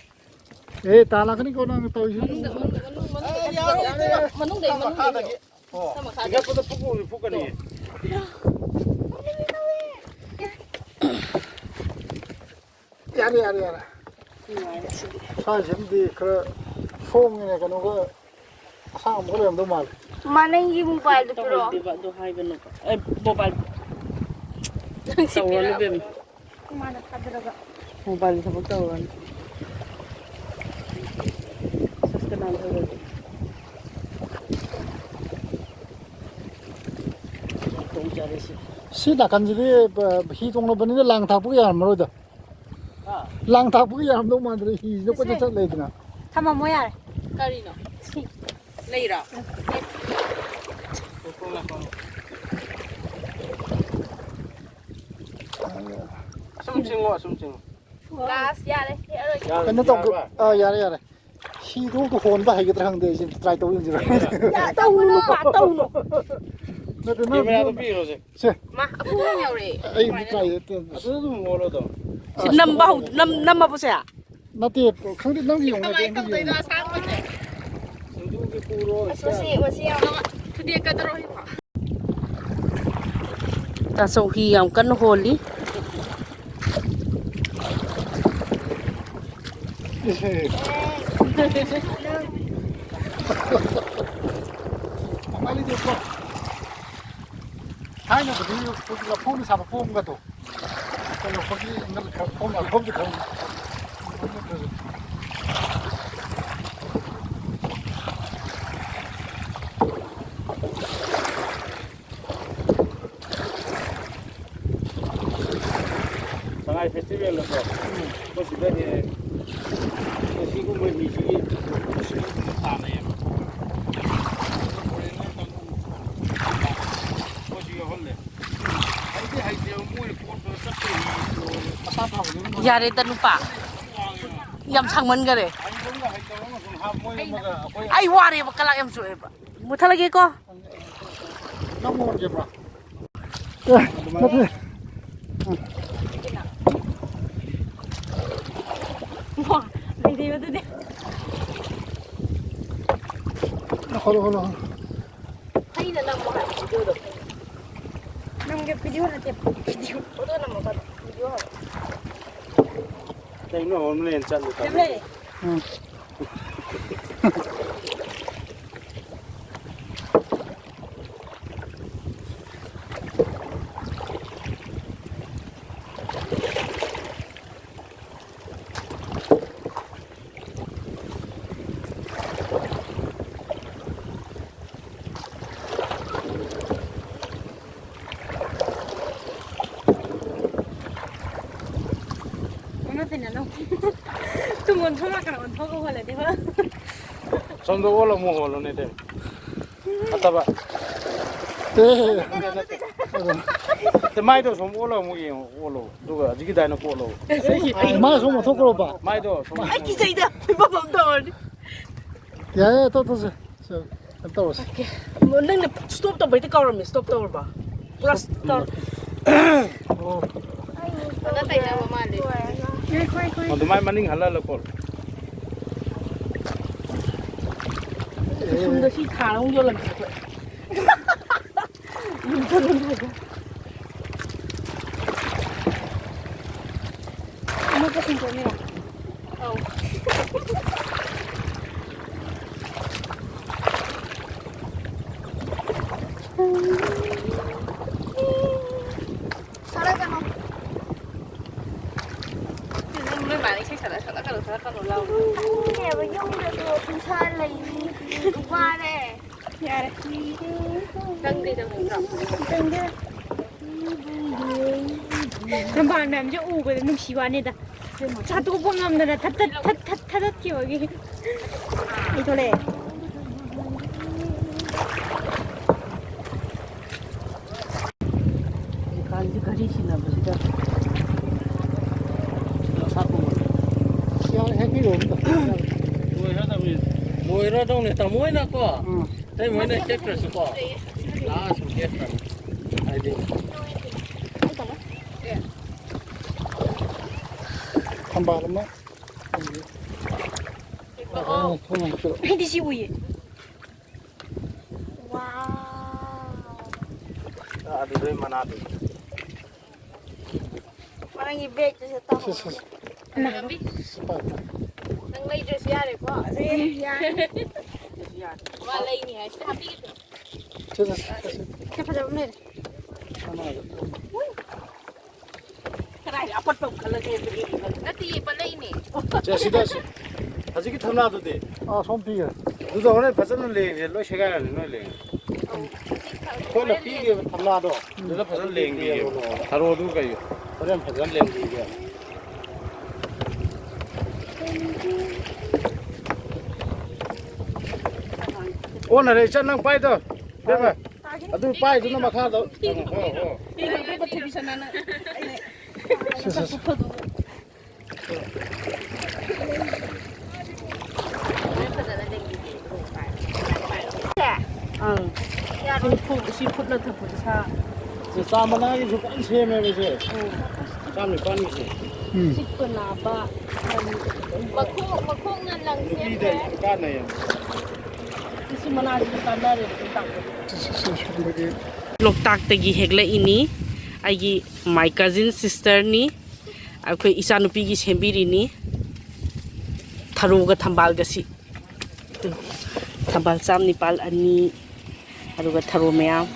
ꯑꯦ, ꯇꯥ ꯂꯥꯛꯀꯅꯤꯀꯣ ꯅꯪ ꯇꯧꯔꯤꯁꯤ꯫ ꯃꯅꯨꯡꯗ, ꯃꯅꯨꯡ-, ꯃꯅꯨꯡ-, ꯃꯅꯨꯡꯗꯩ, ꯃꯅꯨꯡꯗꯩ ꯍꯦꯛꯑꯣ꯫ ꯑꯣ, ꯈꯔ ꯃꯈꯥꯗ꯫ ꯍꯤꯒꯠꯄꯗ ꯐꯨꯛ ꯐꯨꯛ ꯐꯨꯛꯀꯅꯤ꯫ ꯌꯥꯔꯦ, ꯌꯥꯔꯦ, ꯌꯥꯔꯦ꯫ ꯅꯨꯡꯉꯥꯏꯔꯦ ꯁꯤꯗꯤ꯫ ꯁ꯭ꯋꯥꯏꯁꯤꯃꯗꯤ ꯈꯔ ꯁꯣꯡꯉꯤꯅꯦ, ꯀꯩꯅꯣꯒ ꯑꯁꯥꯡꯕꯒ ꯂꯩꯔꯝꯗꯧ ꯃꯥꯜꯂꯦ꯫ ꯃꯥ, ꯅꯪꯒꯤ ꯃꯣꯕꯥꯏꯜꯗꯣ ꯄꯤꯔꯛꯑꯣ꯫ ꯇꯧꯔꯣꯏꯗꯣꯏꯕ ꯑꯗꯨ ꯍꯥꯏꯒꯅꯨꯕ꯫ ꯑꯦ, ꯃꯣꯕꯥꯏꯜ꯫ ꯅꯪ ꯁꯤ ꯇꯧꯔꯅꯨ ꯄꯤꯔꯛꯑꯣ꯫ ꯏꯕꯦꯝꯃ꯫ ꯃꯥꯅ ꯊꯥꯗꯔꯒ꯫ ꯃꯣꯕꯥꯏꯜꯒꯤ ꯊꯕꯛ ꯇꯧꯔꯅꯨ꯫ ꯁꯁꯀ ꯅꯥꯟꯊꯔꯗꯤ꯫ ꯁꯤ ꯅꯥꯀꯟꯁꯤꯗꯤ, ꯑ, ꯍꯤ ꯇꯣꯡꯅꯕꯅꯤꯅ ꯂꯥꯡ ꯊꯥꯛꯄꯒ ꯌꯥꯔꯝꯃꯔꯣꯏꯗ꯫ ꯍꯥ? ꯂꯥꯡ ꯊꯥꯛꯄꯒ ꯌꯥꯔꯝꯗꯧ ꯃꯥꯟꯗ꯭ꯔꯦ, ꯍꯤꯁꯤꯅ ꯀꯣꯏꯆꯠ ꯆꯠ ꯂꯩꯗꯅ꯫ ꯊꯝꯃꯝꯃꯣ ꯌꯥꯔꯦ꯫ ꯀꯔꯤꯅꯣ? ꯁꯤ꯫ ꯂꯩꯔꯣ? ꯑꯁꯨꯝ ꯆꯤꯡꯉꯣ, ꯑꯁꯨꯝ ꯆꯤꯡꯉꯣ꯫ ꯂꯥꯁ ꯌꯥꯔꯦ꯫ ꯌꯥꯔꯣꯏ꯫ ꯌꯥꯔꯦ, ꯀꯩꯅꯣ ꯇꯧꯕ꯭ꯔꯣ? ꯌꯥꯔꯕ? ꯑꯥ, ꯌꯥꯔꯦ, ꯌꯥꯔꯦ꯫ ꯍꯤꯗꯨ ꯑꯝꯇ ꯍꯣꯟꯕ ꯍꯩꯒꯗ꯭ꯔꯥ ꯈꯪꯗꯦ ꯑꯩꯁꯦ꯫ ꯇ꯭ꯔꯥꯏ ꯇꯧꯕ ꯌꯦꯡꯁꯤꯔ? ꯌꯥ, ꯇꯧꯅꯨ, ꯇꯧꯅꯨ꯫ ꯅꯠꯇꯦ, ꯅꯪ ꯀꯦꯃꯦꯔꯥꯗꯣ ꯄꯤꯔꯣꯁꯦ꯫ ꯁꯦ꯫ ꯃꯥ, ꯑꯄꯨ ꯌꯥꯝ ꯌꯧꯔꯛꯑꯦ꯫ ꯑꯩ ꯑꯃꯨꯛ ꯇ꯭ꯔꯥꯏ ꯇꯧ-, ꯑꯗꯨꯗ ꯑꯗꯨꯝ ꯍꯣꯜꯂꯣ ꯑꯗꯨꯝ꯫ ꯁꯤ ꯅꯝꯕ ꯍꯧ-, ꯅꯝ-, ꯅꯝꯃꯕꯣ ꯁꯦ? ꯅꯠꯇꯦ, ꯈꯪꯗꯦ, ꯅꯪꯒꯤ ꯌꯦꯡꯉꯨꯅꯦ, ꯀꯃꯥꯏꯅ ꯑꯩꯒꯤ ꯇꯧꯗꯣꯏꯅꯣ, ꯌꯦꯡꯉꯨꯅꯦ꯫ ꯑꯁꯥꯡꯕꯁꯦ? ꯁꯤꯡꯖꯨꯒꯤ ꯄꯨꯔꯣ, ꯑꯁ, ꯃꯁꯤ, ꯃꯁꯤ ꯌꯥꯝ ꯊꯨꯗꯦꯛꯀꯗ꯭ꯔꯣ ꯁꯤꯕꯣ? ꯇꯥꯆꯧ ꯍꯤ ꯌꯥꯝ ꯀꯟꯅ ꯍꯣꯜꯂꯤ꯫ ꯊꯥꯏꯅ ꯂꯐꯨꯅ ꯁꯥꯕ ꯄꯣꯝꯒꯗꯣ꯫ ꯀꯩꯅꯣ, ꯑꯩꯈꯣꯏꯒꯤ ꯈꯣꯡꯅ ꯈꯣꯡꯁꯦ ꯈꯔ ꯁꯉꯥꯏ ꯐꯦꯁꯇꯤꯚꯦꯜꯗꯀꯣ, ꯑꯩꯈꯣꯏ ꯁꯤꯗ ꯍꯦꯛ ꯍꯦꯛ ꯑꯁꯤꯒꯨꯝꯕ ꯍꯤꯁꯤꯒꯤ ꯇꯥꯟꯅꯩꯌꯦꯕ꯫ ꯑꯗꯨꯒ ꯐꯣꯔꯦꯟꯅꯔ ꯀꯥꯡꯕꯨ ꯃꯣꯏꯁꯨ ꯌꯥꯎꯍꯜꯂꯦ꯫ ꯍꯩꯗꯤ ꯍꯩꯇꯦꯕ, ꯃꯣꯏꯅ ꯄꯣꯠꯇꯣ ꯆꯠꯄ ꯍꯤ ꯂꯣꯏꯔꯦ꯫ ꯌꯥꯔꯦꯗ, ꯅꯨꯄꯥ꯫ ꯌꯥꯝ ꯁꯥꯡꯃꯟꯈꯔꯦ꯫ ꯍꯩꯕ ꯑꯃꯒ ꯍꯩꯇꯕ ꯑꯃꯒ ꯁꯨꯝ ꯍꯥꯞ, ꯃꯣꯏ ꯑꯃꯒ ꯑꯩꯈꯣꯏ ꯑꯩ ꯋꯥꯔꯦꯕ, ꯀꯂꯥꯛ ꯌꯥꯝ ꯆꯣꯛꯑꯦꯕ꯫ ꯃꯨꯊꯠꯂꯒꯦꯀꯣ꯫ ꯅꯪ ꯑꯣꯟꯒꯦꯕ꯭ꯔꯣ? ꯑꯦ, ꯅꯠꯇꯦ꯫ ꯋꯥ, ꯂꯩꯔꯦꯕ ꯑꯗꯨꯗꯤ꯫ ꯍꯣꯂꯣ, ꯍꯣꯂꯣ, ꯍꯣꯂꯣ꯫ ꯑꯩꯅ ꯅꯝꯃꯣ ꯍꯥꯏꯕ ꯚꯤꯗꯤꯑꯣꯗꯣ꯫ ꯅꯝꯒꯦ ꯚꯤꯗꯤꯑꯣ ꯅꯠꯇꯦ, ꯚꯤꯗꯤꯑꯣ꯫ ꯐꯣꯇꯣ ꯅꯝꯃꯣ ꯀꯩꯅꯣ, ꯚꯤꯗꯤꯑꯣ ꯍꯥꯏꯕ꯫ ꯀꯩꯅꯣ ꯍꯣꯔꯃꯣꯟ ꯆꯠꯂꯤ ꯌꯥꯝ ꯂꯩꯔꯦ꯫ ꯎꯝ꯫ ꯀꯩꯅꯣ ꯅꯪ꯫ ꯇꯨꯝ ꯑꯣꯟꯊꯣꯛꯂꯛꯀꯅꯣ, ꯑꯣꯟꯊꯣꯛꯑꯒ ꯍꯣꯜꯂꯗꯤ ꯍꯣꯏ꯫ ꯁꯣꯝꯗ ꯑꯣꯜꯂ ꯑꯃꯨꯛ ꯍꯣꯜꯂꯣꯅꯦ, ꯇꯦꯝ꯫ ꯐꯠꯇꯕ꯫ ꯑꯦ꯫ ꯅꯠꯇꯦ, ꯅꯠꯇꯦ꯫ ꯅꯠꯇꯦ, ꯃꯥꯏꯗꯣ ꯁꯨꯝ ꯑꯣꯜꯂ ꯑꯃꯨꯛ ꯌꯦꯡꯉꯣ, ꯑꯣꯜꯂꯣ꯫ ꯑꯗꯨꯒ ꯍꯧꯖꯤꯛꯀꯤ ꯑꯗꯨꯃꯥꯏꯅ ꯀꯣꯠꯂꯣ꯫ ꯃꯥ ꯁꯨꯝ ꯑꯣꯟꯊꯣꯛꯈ꯭ꯔꯣꯕ꯫ ꯃꯥꯏꯗꯣ ꯁꯨꯝ ꯑꯩ ꯀꯤꯖꯩꯗ, ꯐꯤꯕꯝ ꯑꯃ ꯇꯧꯔꯅꯤ꯫ ꯌꯥꯏ, ꯌꯥꯏ, ꯇꯣꯛ, ꯇꯣꯛꯁꯦ꯫ ꯁꯦ, ꯀꯩꯅꯣ ꯇꯧꯔꯁꯦ꯫ ꯑꯣꯀꯦ꯫ ꯅꯪꯅ stop ꯇꯧꯕꯩꯗꯤ ꯀꯥꯎꯔꯝꯃꯦ, stop ꯇꯧꯔꯕ? ꯄꯨꯔꯥ ꯇꯧꯔ-꯫ ꯑꯣ꯫ ꯑꯣꯟꯅ ꯇꯩꯅꯕ ꯃꯥꯜꯂꯦ꯫ ꯉꯥꯏꯈꯣ, ꯉꯥꯏꯈꯣ꯫ ꯑꯗꯨꯃꯥꯏ ꯃꯅꯤꯡ ꯍꯜꯂ ꯍꯜꯂ ꯀꯣꯠꯂꯣ꯫ ꯁꯨꯝꯗ ꯁꯤ ꯊꯥꯔ ꯑꯃꯨꯛ ꯌꯣꯜꯂꯝꯃꯦ ꯑꯩꯈꯣꯏ꯫ ꯑꯃꯣꯠꯄ ꯁꯦꯡꯗꯣꯛꯑꯝꯃꯤꯔꯣ? ꯑꯧ꯫ ꯁꯥꯔꯛꯀꯅꯣ꯫ ꯅꯪ ꯅꯣꯏ ꯃꯥꯅ ꯏꯁꯩ ꯁꯛꯂ ꯁꯛꯂꯛꯀꯅꯣ, ꯁꯛꯂꯛꯀꯅꯣ ꯂꯥꯎꯔꯤ꯫ ꯏꯪꯉꯦꯕ, ꯌꯨꯝꯗꯁꯨ ꯄꯨꯡꯁꯥ ꯂꯩꯅꯤ꯫ ꯋꯥꯔꯦ꯫ ꯌꯥꯔꯦ꯫ ꯆꯪꯗꯦ, ꯆꯪꯗꯦ꯫ ꯆꯪꯗꯦ꯫ ꯊꯝꯕꯥꯜ ꯃꯌꯥꯝꯁꯦ ꯎꯕꯗ ꯅꯨꯡꯁꯤ ꯋꯥꯅꯤꯗ꯫ ꯁꯥꯠꯇꯣꯛꯄ ꯉꯝꯗꯅ ꯊꯠ ꯊꯠ ꯊꯠ ꯊꯠ ꯊꯠꯈꯤꯕꯒꯤ꯫ ꯑꯩ ꯊꯣꯛꯂꯛꯑꯦ꯫ ꯍꯧꯖꯤꯛꯀꯥꯟꯁꯤ ꯘꯔꯤ ꯁꯤꯟꯅꯕꯁꯤꯗ ꯁꯥꯠꯄ ꯉꯝꯗꯦ꯫ ꯌꯥꯔꯦ, ꯍꯦꯛꯄꯤꯔꯣ ꯑꯝꯇ꯫ ꯂꯣꯏꯔꯗꯕꯅꯤ꯫ ꯂꯣꯏꯔꯗꯧꯅꯦ, ꯇꯥꯃꯣ ꯍꯣꯏꯅꯀꯣ꯫ ꯎꯝ꯫ ꯑꯇꯩ ꯃꯣꯏꯅ ꯍꯦꯛꯇ꯭ꯔꯁꯨꯀꯣ꯫ ꯂꯥꯛꯑ ꯁꯨꯝ ꯍꯦꯛꯈ꯭ꯔꯅꯤ꯫ ꯍꯥꯏꯗꯤ꯫ ꯊꯝꯕꯥꯜ ꯑꯃ꯫ ꯑꯣ, ꯊꯣꯡ ꯍꯥꯡꯇꯣꯛꯑꯣ꯫ ꯑꯩꯗꯤ ꯁꯤ ꯎꯏꯌꯦ꯫ ꯋꯥꯎ꯫ ꯑꯗꯨꯗꯩ ꯃꯅꯥꯗꯨ꯫ ꯅꯪꯒꯤ ꯕꯦꯒꯇꯨꯁꯨ ꯁꯦ, ꯁꯦ, ꯇꯧꯍꯧꯔꯣ꯫ ꯁꯦ꯫ ꯅꯪ ꯂꯩꯗ꯭ꯔꯁꯨ ꯌꯥꯔꯦꯀꯣ? ꯎꯝ, ꯌꯥꯔꯦ꯫ ꯃꯥ ꯂꯩꯅꯤ ꯍꯥꯏꯁꯤꯗ ꯍꯥꯞꯄꯤꯒꯦ꯫ ꯁꯦ, ꯁꯦ, ꯁꯦ, ꯁꯦ꯫ ꯁꯦ, ꯐꯖꯕ ꯑꯃ ꯂꯩꯔꯦ꯫ ꯀꯅꯥꯗ? ꯀꯗꯥꯏꯗ ꯑꯄꯠꯄ ꯑꯃ ꯈꯜꯂꯒꯦ? ꯅꯠꯇꯤꯌꯦ, ꯄꯠꯂꯛꯏꯅꯦ꯫ ꯁꯦ, ꯁꯤꯗ ꯁꯤ꯫ ꯍꯧꯖꯤꯛꯀꯤ ꯊꯝꯅꯥꯗꯨꯗꯤ? ꯑꯥ, ꯁꯣꯝ ꯄꯤꯈ꯭ꯔꯦ꯫ ꯑꯗꯨꯗ ꯍꯣꯔꯦꯟ ꯐꯖꯅ ꯂꯦꯡꯁꯦ, ꯂꯣꯏ ꯁꯦꯒꯥꯏꯔꯅꯤ ꯅꯣꯏ ꯂꯦꯡꯉꯦ꯫ ꯑꯩꯈꯣꯏꯅ ꯄꯤꯈꯤꯕ ꯊꯝꯅꯥꯗꯣ꯫ ꯑꯗꯨꯗ ꯐꯖꯅ ꯂꯦꯡꯕꯤꯒꯦ꯫ ꯊꯔꯣꯗꯨ ꯀꯩ? ꯍꯣꯔꯦꯟ ꯐꯖꯅ ꯂꯦꯡꯕꯤꯒꯦ꯫ ꯑꯣꯟꯅꯔꯦ, ꯏꯆꯟ, ꯅꯪ ꯄꯥꯏꯗꯣ꯫ ꯏꯕꯦꯝꯃ, ꯑꯗꯨ ꯄꯥꯏꯗꯨꯅ ꯃꯈꯥꯗ꯫ ꯍꯣ, ꯍꯣ, ꯍꯣ꯫ ꯁꯦ, ꯁꯦ, ꯁꯦ꯫ ꯑꯪ꯫ ꯁꯤ ꯐꯨ-, ꯁꯤ ꯐꯨꯠꯂ ꯊꯛꯄꯗ ꯁꯥ꯫ ꯁꯤ ꯆꯥ ꯃꯅꯥꯒꯤꯁꯨ ꯐꯖꯅ ꯁꯦꯝꯃꯦꯕ ꯁꯦ꯫ ꯎꯝ꯫ ꯆꯥꯝ ꯅꯤꯄꯥꯟꯒꯤꯁꯦ꯫ ꯎꯝ꯫ ꯆꯤꯛꯄ ꯅꯥꯕ꯫ ꯃꯈꯣꯡ, ꯃꯈꯣꯡꯅ ꯂꯪ ꯅꯨꯄꯤꯗ ꯁꯦꯝꯈ꯭ꯔꯦ꯫ ꯌꯥꯝ ꯀꯥꯟꯅꯩꯌꯦ꯫ ꯁꯤ ꯃꯅꯥꯁꯤꯁꯨ ꯀꯥꯟꯅꯔꯦꯕ ꯍꯤꯗꯥꯛꯇ꯫ ꯁꯤ, ꯁꯤ, ꯁꯤ, ꯁꯣꯝꯗꯒꯤ꯫ ꯂꯣꯛꯇꯥꯛꯇꯒꯤ ꯍꯦꯛꯂꯛꯏꯅꯤ꯫ ꯑꯩꯒꯤ my cousin sisterꯅꯤ꯫ ꯑꯩꯈꯣꯏ ꯏꯆꯥꯅꯨꯄꯤꯒꯤ ꯁꯦꯝꯕꯤꯔꯤꯅꯤ꯫ ꯊꯔꯣꯒ ꯊꯝꯕꯥꯜꯒꯁꯤ꯫ ꯇꯨ, ꯊꯝꯕꯥꯜ ꯆꯥꯝ ꯅꯤꯄꯥꯜ ꯑꯅꯤ, ꯑꯗꯨꯒ ꯊꯔꯣ ꯃꯌꯥꯝ꯫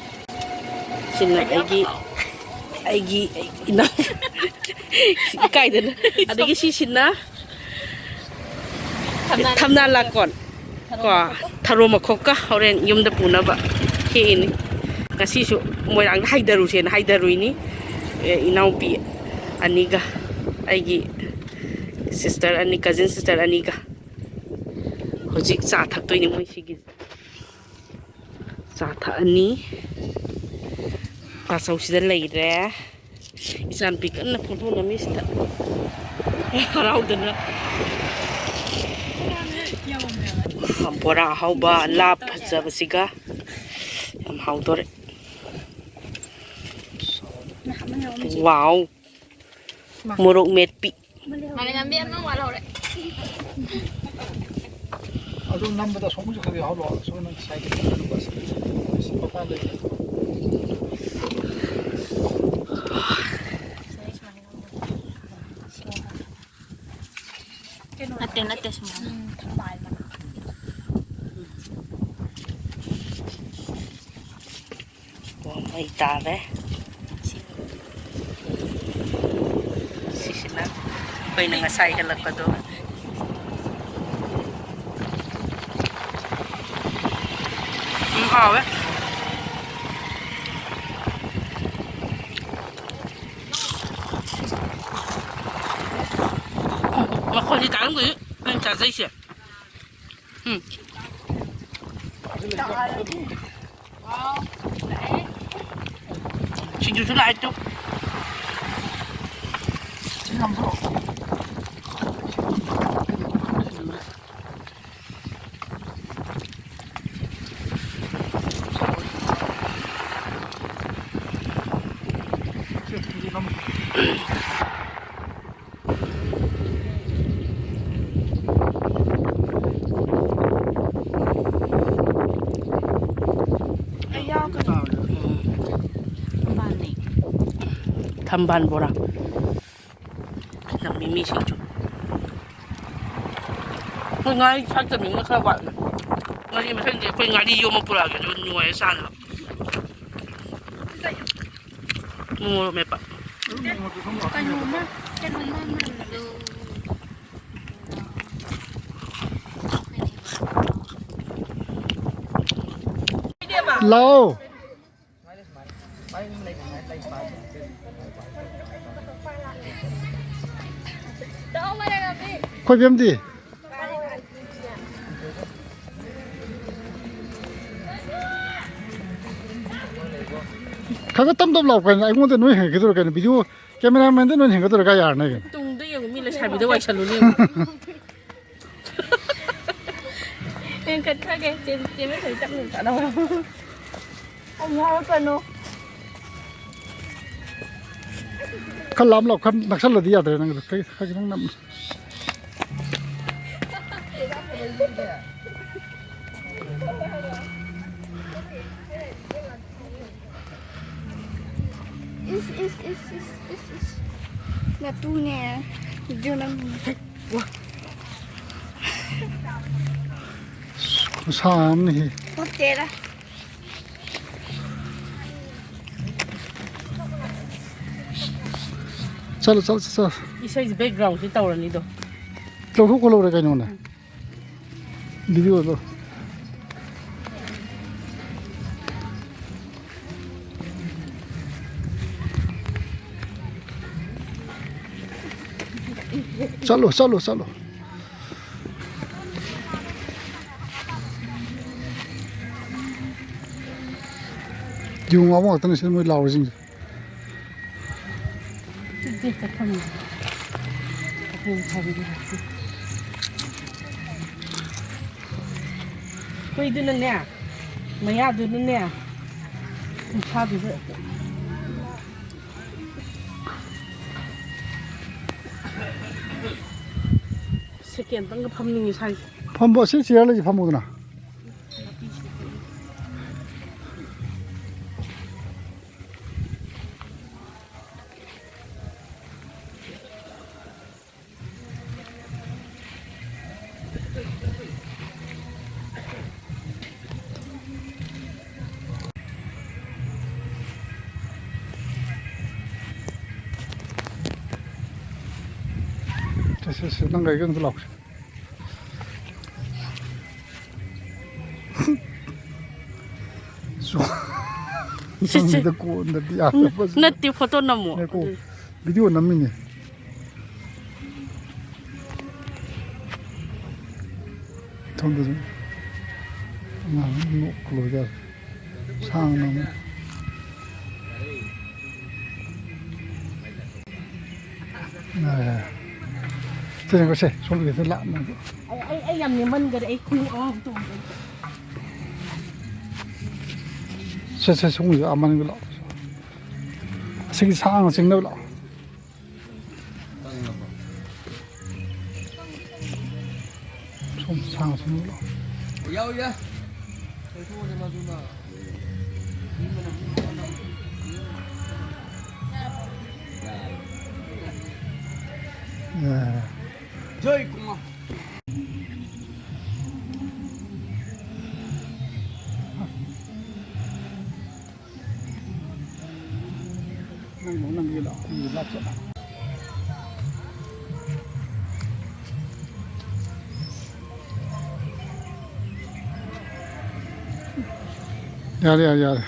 ꯁꯤꯅ ꯑꯩꯒꯤ, ꯑꯩꯒꯤ ꯏꯅꯥꯎ꯫ ꯏꯀꯥꯏꯗꯅ꯫ ꯑꯗꯒꯤ ꯁꯤꯁꯤꯅ ꯊꯝꯅꯥ ꯊꯝꯅꯥ ꯂꯥꯛꯀꯣꯟ꯫ ꯀꯣ, ꯊꯔꯣ ꯃꯈꯣꯛꯀ ꯍꯣꯔꯦꯟ ꯌꯨꯝꯗ ꯄꯨꯅꯕ ꯍꯦꯛꯏꯅꯤ꯫ ꯉꯁꯤꯁꯨ ꯃꯣꯏꯔꯥꯡꯗ ꯍꯥꯏꯗꯔꯨꯁꯦꯅ ꯍꯥꯏꯗꯔꯨꯏꯅꯤ꯫ ꯑꯦ, ꯏꯅꯥꯎꯄꯤ ꯑꯅꯤꯒ, ꯑꯩꯒꯤ sister ꯑꯅꯤ, cousin sister ꯑꯅꯤꯒ꯫ ꯍꯧꯖꯤꯛ ꯆꯥ ꯊꯛꯇꯣꯏꯅꯤ ꯃꯣꯏ ꯁꯤꯒꯤ꯫ ꯆꯥ ꯊꯛꯑꯅꯤ꯫ ꯇꯥꯆꯧꯁꯤꯗ ꯂꯩꯔꯦ꯫ ꯏꯆꯥꯅꯨꯄꯤ ꯀꯟꯅ ꯐꯣꯇꯣ ꯅꯝꯃꯤ ꯁꯤꯗ꯫ ꯍꯔꯥꯎꯗꯅ꯫ ꯕꯣꯔꯥ ꯑꯍꯥꯎꯕ, ꯂꯥ ꯐꯖꯕꯁꯤꯒ꯫ ꯌꯥꯝ ꯍꯥꯎꯗꯣꯔꯦ꯫ ꯋꯥꯎ꯫ ꯃꯣꯔꯣꯛ ꯃꯦꯠꯄꯤ꯫ ꯃꯥꯂꯦꯝꯉꯥꯟꯕꯤ ꯑꯃ ꯋꯥꯠꯍꯧꯔꯦ꯫ ꯑꯗꯨ ꯅꯝꯕꯗ ꯑꯁꯣꯝꯒꯤꯁꯨ ꯈꯔ ꯌꯥꯎꯍꯜꯂꯣ꯫ ꯑꯁꯣꯝ ꯅꯪ ꯁꯥꯏꯠꯀꯤ ꯅꯝꯕꯗ ꯁꯤ ꯃꯄꯥꯟ ꯂꯩꯕ꯫ ꯅꯠꯇꯦ, ꯅꯠꯇꯦ, ꯁꯨꯃꯥꯏꯅ꯫ ꯑꯣ, ꯃꯩ ꯇꯥꯔꯦ꯫ ꯁꯤꯁꯤꯅ ꯑꯩꯈꯣꯏꯅ ꯉꯁꯥꯏ ꯍꯦꯜꯂꯛꯄꯗꯣ꯫ ꯎꯝ, ꯍꯥꯎꯋꯦ꯫ ꯃꯈꯣꯟꯁꯤ ꯇꯥꯔꯝꯒꯅꯤ ꯑꯩꯅ ꯆꯥꯖꯩꯁꯦ꯫ ꯎꯝ꯫ ꯁꯤꯡꯖꯨꯁꯨ ꯂꯥꯛꯑꯦ ꯇꯨ꯫ ꯊꯝꯕꯥꯜ ꯕꯣꯔꯥ꯫ ꯁꯤꯅ ꯃꯤꯃꯤ ꯁꯤꯡꯖꯨ꯫ ꯑꯩꯈꯣꯏ ꯉꯥꯔꯤ ꯊꯥꯛꯇꯕꯅꯤꯅ ꯈꯔ ꯋꯥꯠꯂꯦ꯫ ꯉꯥꯔꯤ ꯃꯊꯪꯗꯤ ꯑꯩꯈꯣꯏ ꯉꯥꯔꯤ ꯌꯣꯝꯃ ꯄꯨꯔꯛꯑꯒꯦ, ꯑꯗꯨꯒ ꯅꯣꯏꯔ ꯆꯥꯅꯕ꯫ ꯃꯣꯔꯣꯛ ꯃꯦꯠꯄ꯫ ꯀꯩꯅꯣꯝꯃ, ꯀꯩꯅꯣꯝꯃ ꯃꯥꯜꯂꯣ꯫ ꯂꯥꯛꯑꯣ꯫ ꯑꯩꯈꯣꯏ ꯕꯦꯝꯗꯤ? ꯈꯔ ꯈꯔ ꯇꯞ ꯇꯞ ꯂꯥꯎ ꯀꯩꯅꯣ, ꯑꯩꯉꯣꯟꯗ ꯅꯣꯏ ꯍꯦꯟꯒꯠꯀꯗꯧꯔꯦ ꯀꯩꯅꯣ, ꯚꯤꯗꯤꯑꯣ ꯀꯦꯃꯦꯔꯥꯃꯦꯟꯗ ꯅꯣꯏ ꯍꯦꯟꯒꯠꯀꯗꯧꯔꯦ ꯀꯥꯏ ꯌꯥꯔꯅꯤ ꯀꯩꯅꯣ꯫ ꯇꯨꯡꯗ ꯌꯦꯡꯉꯨ, ꯃꯤ ꯂꯩꯁꯥꯕꯤꯗ ꯋꯥꯏꯁꯜꯂꯨꯅꯦ ꯌꯦꯡꯉꯨ꯫ ꯍꯦꯟꯒꯠꯈ꯭ꯔꯒꯦ, ꯆꯦ-, ꯆꯦ ꯃꯦꯊꯣꯏ ꯇꯞꯅ ꯆꯠꯂꯣ꯫ ꯑꯩ ꯌꯥꯎꯔꯛꯀꯅꯨ꯫ ꯈꯔ ꯂꯥꯞ ꯂꯥꯎ, ꯈꯔ ꯅꯛꯁꯜꯂꯗꯤ ꯌꯥꯗ꯭ꯔꯦ ꯅꯪꯒꯤꯗꯣ꯫ ꯈꯔ, ꯈꯔ ꯈꯤꯇꯪ ꯅꯛꯅ꯫ ꯏꯁ, ꯏꯁ, ꯏꯁ, ꯏꯁ, ꯏꯁ, ꯏꯁ꯫ ꯅꯇꯨꯅꯦ꯫ ꯚꯤꯗꯤꯑꯣ ꯅꯝꯃꯤ꯫ ꯈꯨꯁꯥ ꯑꯃꯅꯤꯍꯦ꯫ ꯅꯠꯇꯦꯗ꯫ ꯆꯠꯂꯣ, ꯆꯠꯂꯣ, ꯆꯠꯂꯣ꯫ ꯏꯁꯩꯁꯦ ꯕꯦꯛꯒ꯭ꯔꯥꯎꯟꯁꯦ ꯇꯧꯔꯅꯤꯗꯣ꯫ ꯂꯧꯊꯣꯛꯈꯣ ꯂꯧꯔꯦ ꯀꯩꯅꯣꯅꯦ꯫ ꯚꯤꯗꯤꯑꯣꯗꯣ꯫ ꯆꯠꯂꯣ, ꯆꯠꯂꯣ, ꯆꯠꯂꯣ꯫ ꯌꯨ ꯉꯥꯎꯕ ꯉꯥꯛꯇꯅꯤ ꯁꯤꯗ ꯃꯣꯏ ꯂꯥꯎꯔꯤꯁꯤꯡꯁꯦ꯫ ꯁꯤꯗꯤ ꯆꯠꯐꯝ ꯆꯠꯐꯝ ꯁꯥꯕꯤꯗꯤ ꯍꯥꯞꯄꯤ꯫ ꯍꯨꯏꯗꯨꯅꯅꯦ, ꯃꯌꯥꯗꯨꯅꯅꯦ, ꯃꯁꯥꯗꯨꯗ꯫ ꯁꯦꯀꯦꯟꯗꯪꯒ ꯐꯝꯅꯤꯡꯉꯤ ꯁ꯭ꯋꯥꯏꯁꯦ꯫ ꯐꯝꯕ ꯁꯤ ꯆꯤꯌꯔ ꯂꯩꯁꯤ ꯐꯝꯃꯨꯗꯅ꯫ ꯁꯦ, ꯁꯦ, ꯁꯦ, ꯅꯪ ꯒꯥꯔꯤꯒ ꯑꯝꯇ ꯂꯥꯛꯁꯦ꯫ ꯁꯣ-, ꯁꯤ, ꯁꯤ꯫ ꯅꯪꯒꯤꯗ ꯀꯣꯟꯗꯗꯤ ꯌꯥꯗꯕꯁꯤꯗ꯫ ꯅꯠꯇꯦ, ꯐꯣꯇꯣ ꯅꯝꯃꯣ꯫ ꯉꯥꯏꯈꯣ, ꯑꯗꯨ ꯚꯤꯗꯤꯑꯣ ꯅꯝꯃꯤꯅꯦ꯫ ꯁꯣꯝꯗꯁꯨ ꯑꯉꯥꯡ ꯑꯃ ꯅꯣꯛꯄ ꯂꯣꯏ ꯌꯥꯔꯦ꯫ ꯁꯥꯡꯅ ꯑꯃꯨꯛ꯫ ꯑꯦ꯫ ꯁꯦ, ꯁꯦ, ꯁꯦ, ꯁꯣꯝꯒꯤꯁꯦ ꯂꯥꯞꯅ꯫ ꯑꯩ, ꯑꯩ, ꯑꯩ ꯌꯥꯝ ꯅꯦꯝꯃꯟꯈꯔꯦ꯫ ꯑꯩ ꯈꯣꯡꯎꯞ ꯑꯃꯃꯨꯛ ꯇꯣꯡꯒꯦ꯫ ꯁꯦ, ꯁꯦ, ꯁꯣꯝꯒꯤꯁꯦ ꯑꯃꯅꯤꯒ ꯂꯥꯛꯑꯣ꯫ ꯑꯁꯤꯒꯤ ꯁꯥꯡꯅ ꯆꯤꯡꯅꯕ ꯂꯥꯛꯑꯣ꯫ ꯁꯣꯝ ꯁꯥꯡꯅ ꯆꯤꯡꯅꯕ ꯂꯥꯛꯑꯣ꯫ ꯌꯥꯎ, ꯌꯥ꯫ ꯌꯥ꯫ ꯖꯣꯏ ꯀꯨꯃꯥꯔ꯫ ꯅꯪ, ꯅꯪꯒꯤ ꯂꯥꯛ-, ꯅꯪꯒꯤ ꯂꯥꯛ ꯆꯠꯂꯣ꯫ ꯌꯥꯔꯦ, ꯌꯥꯔꯦ, ꯌꯥꯔꯦ꯫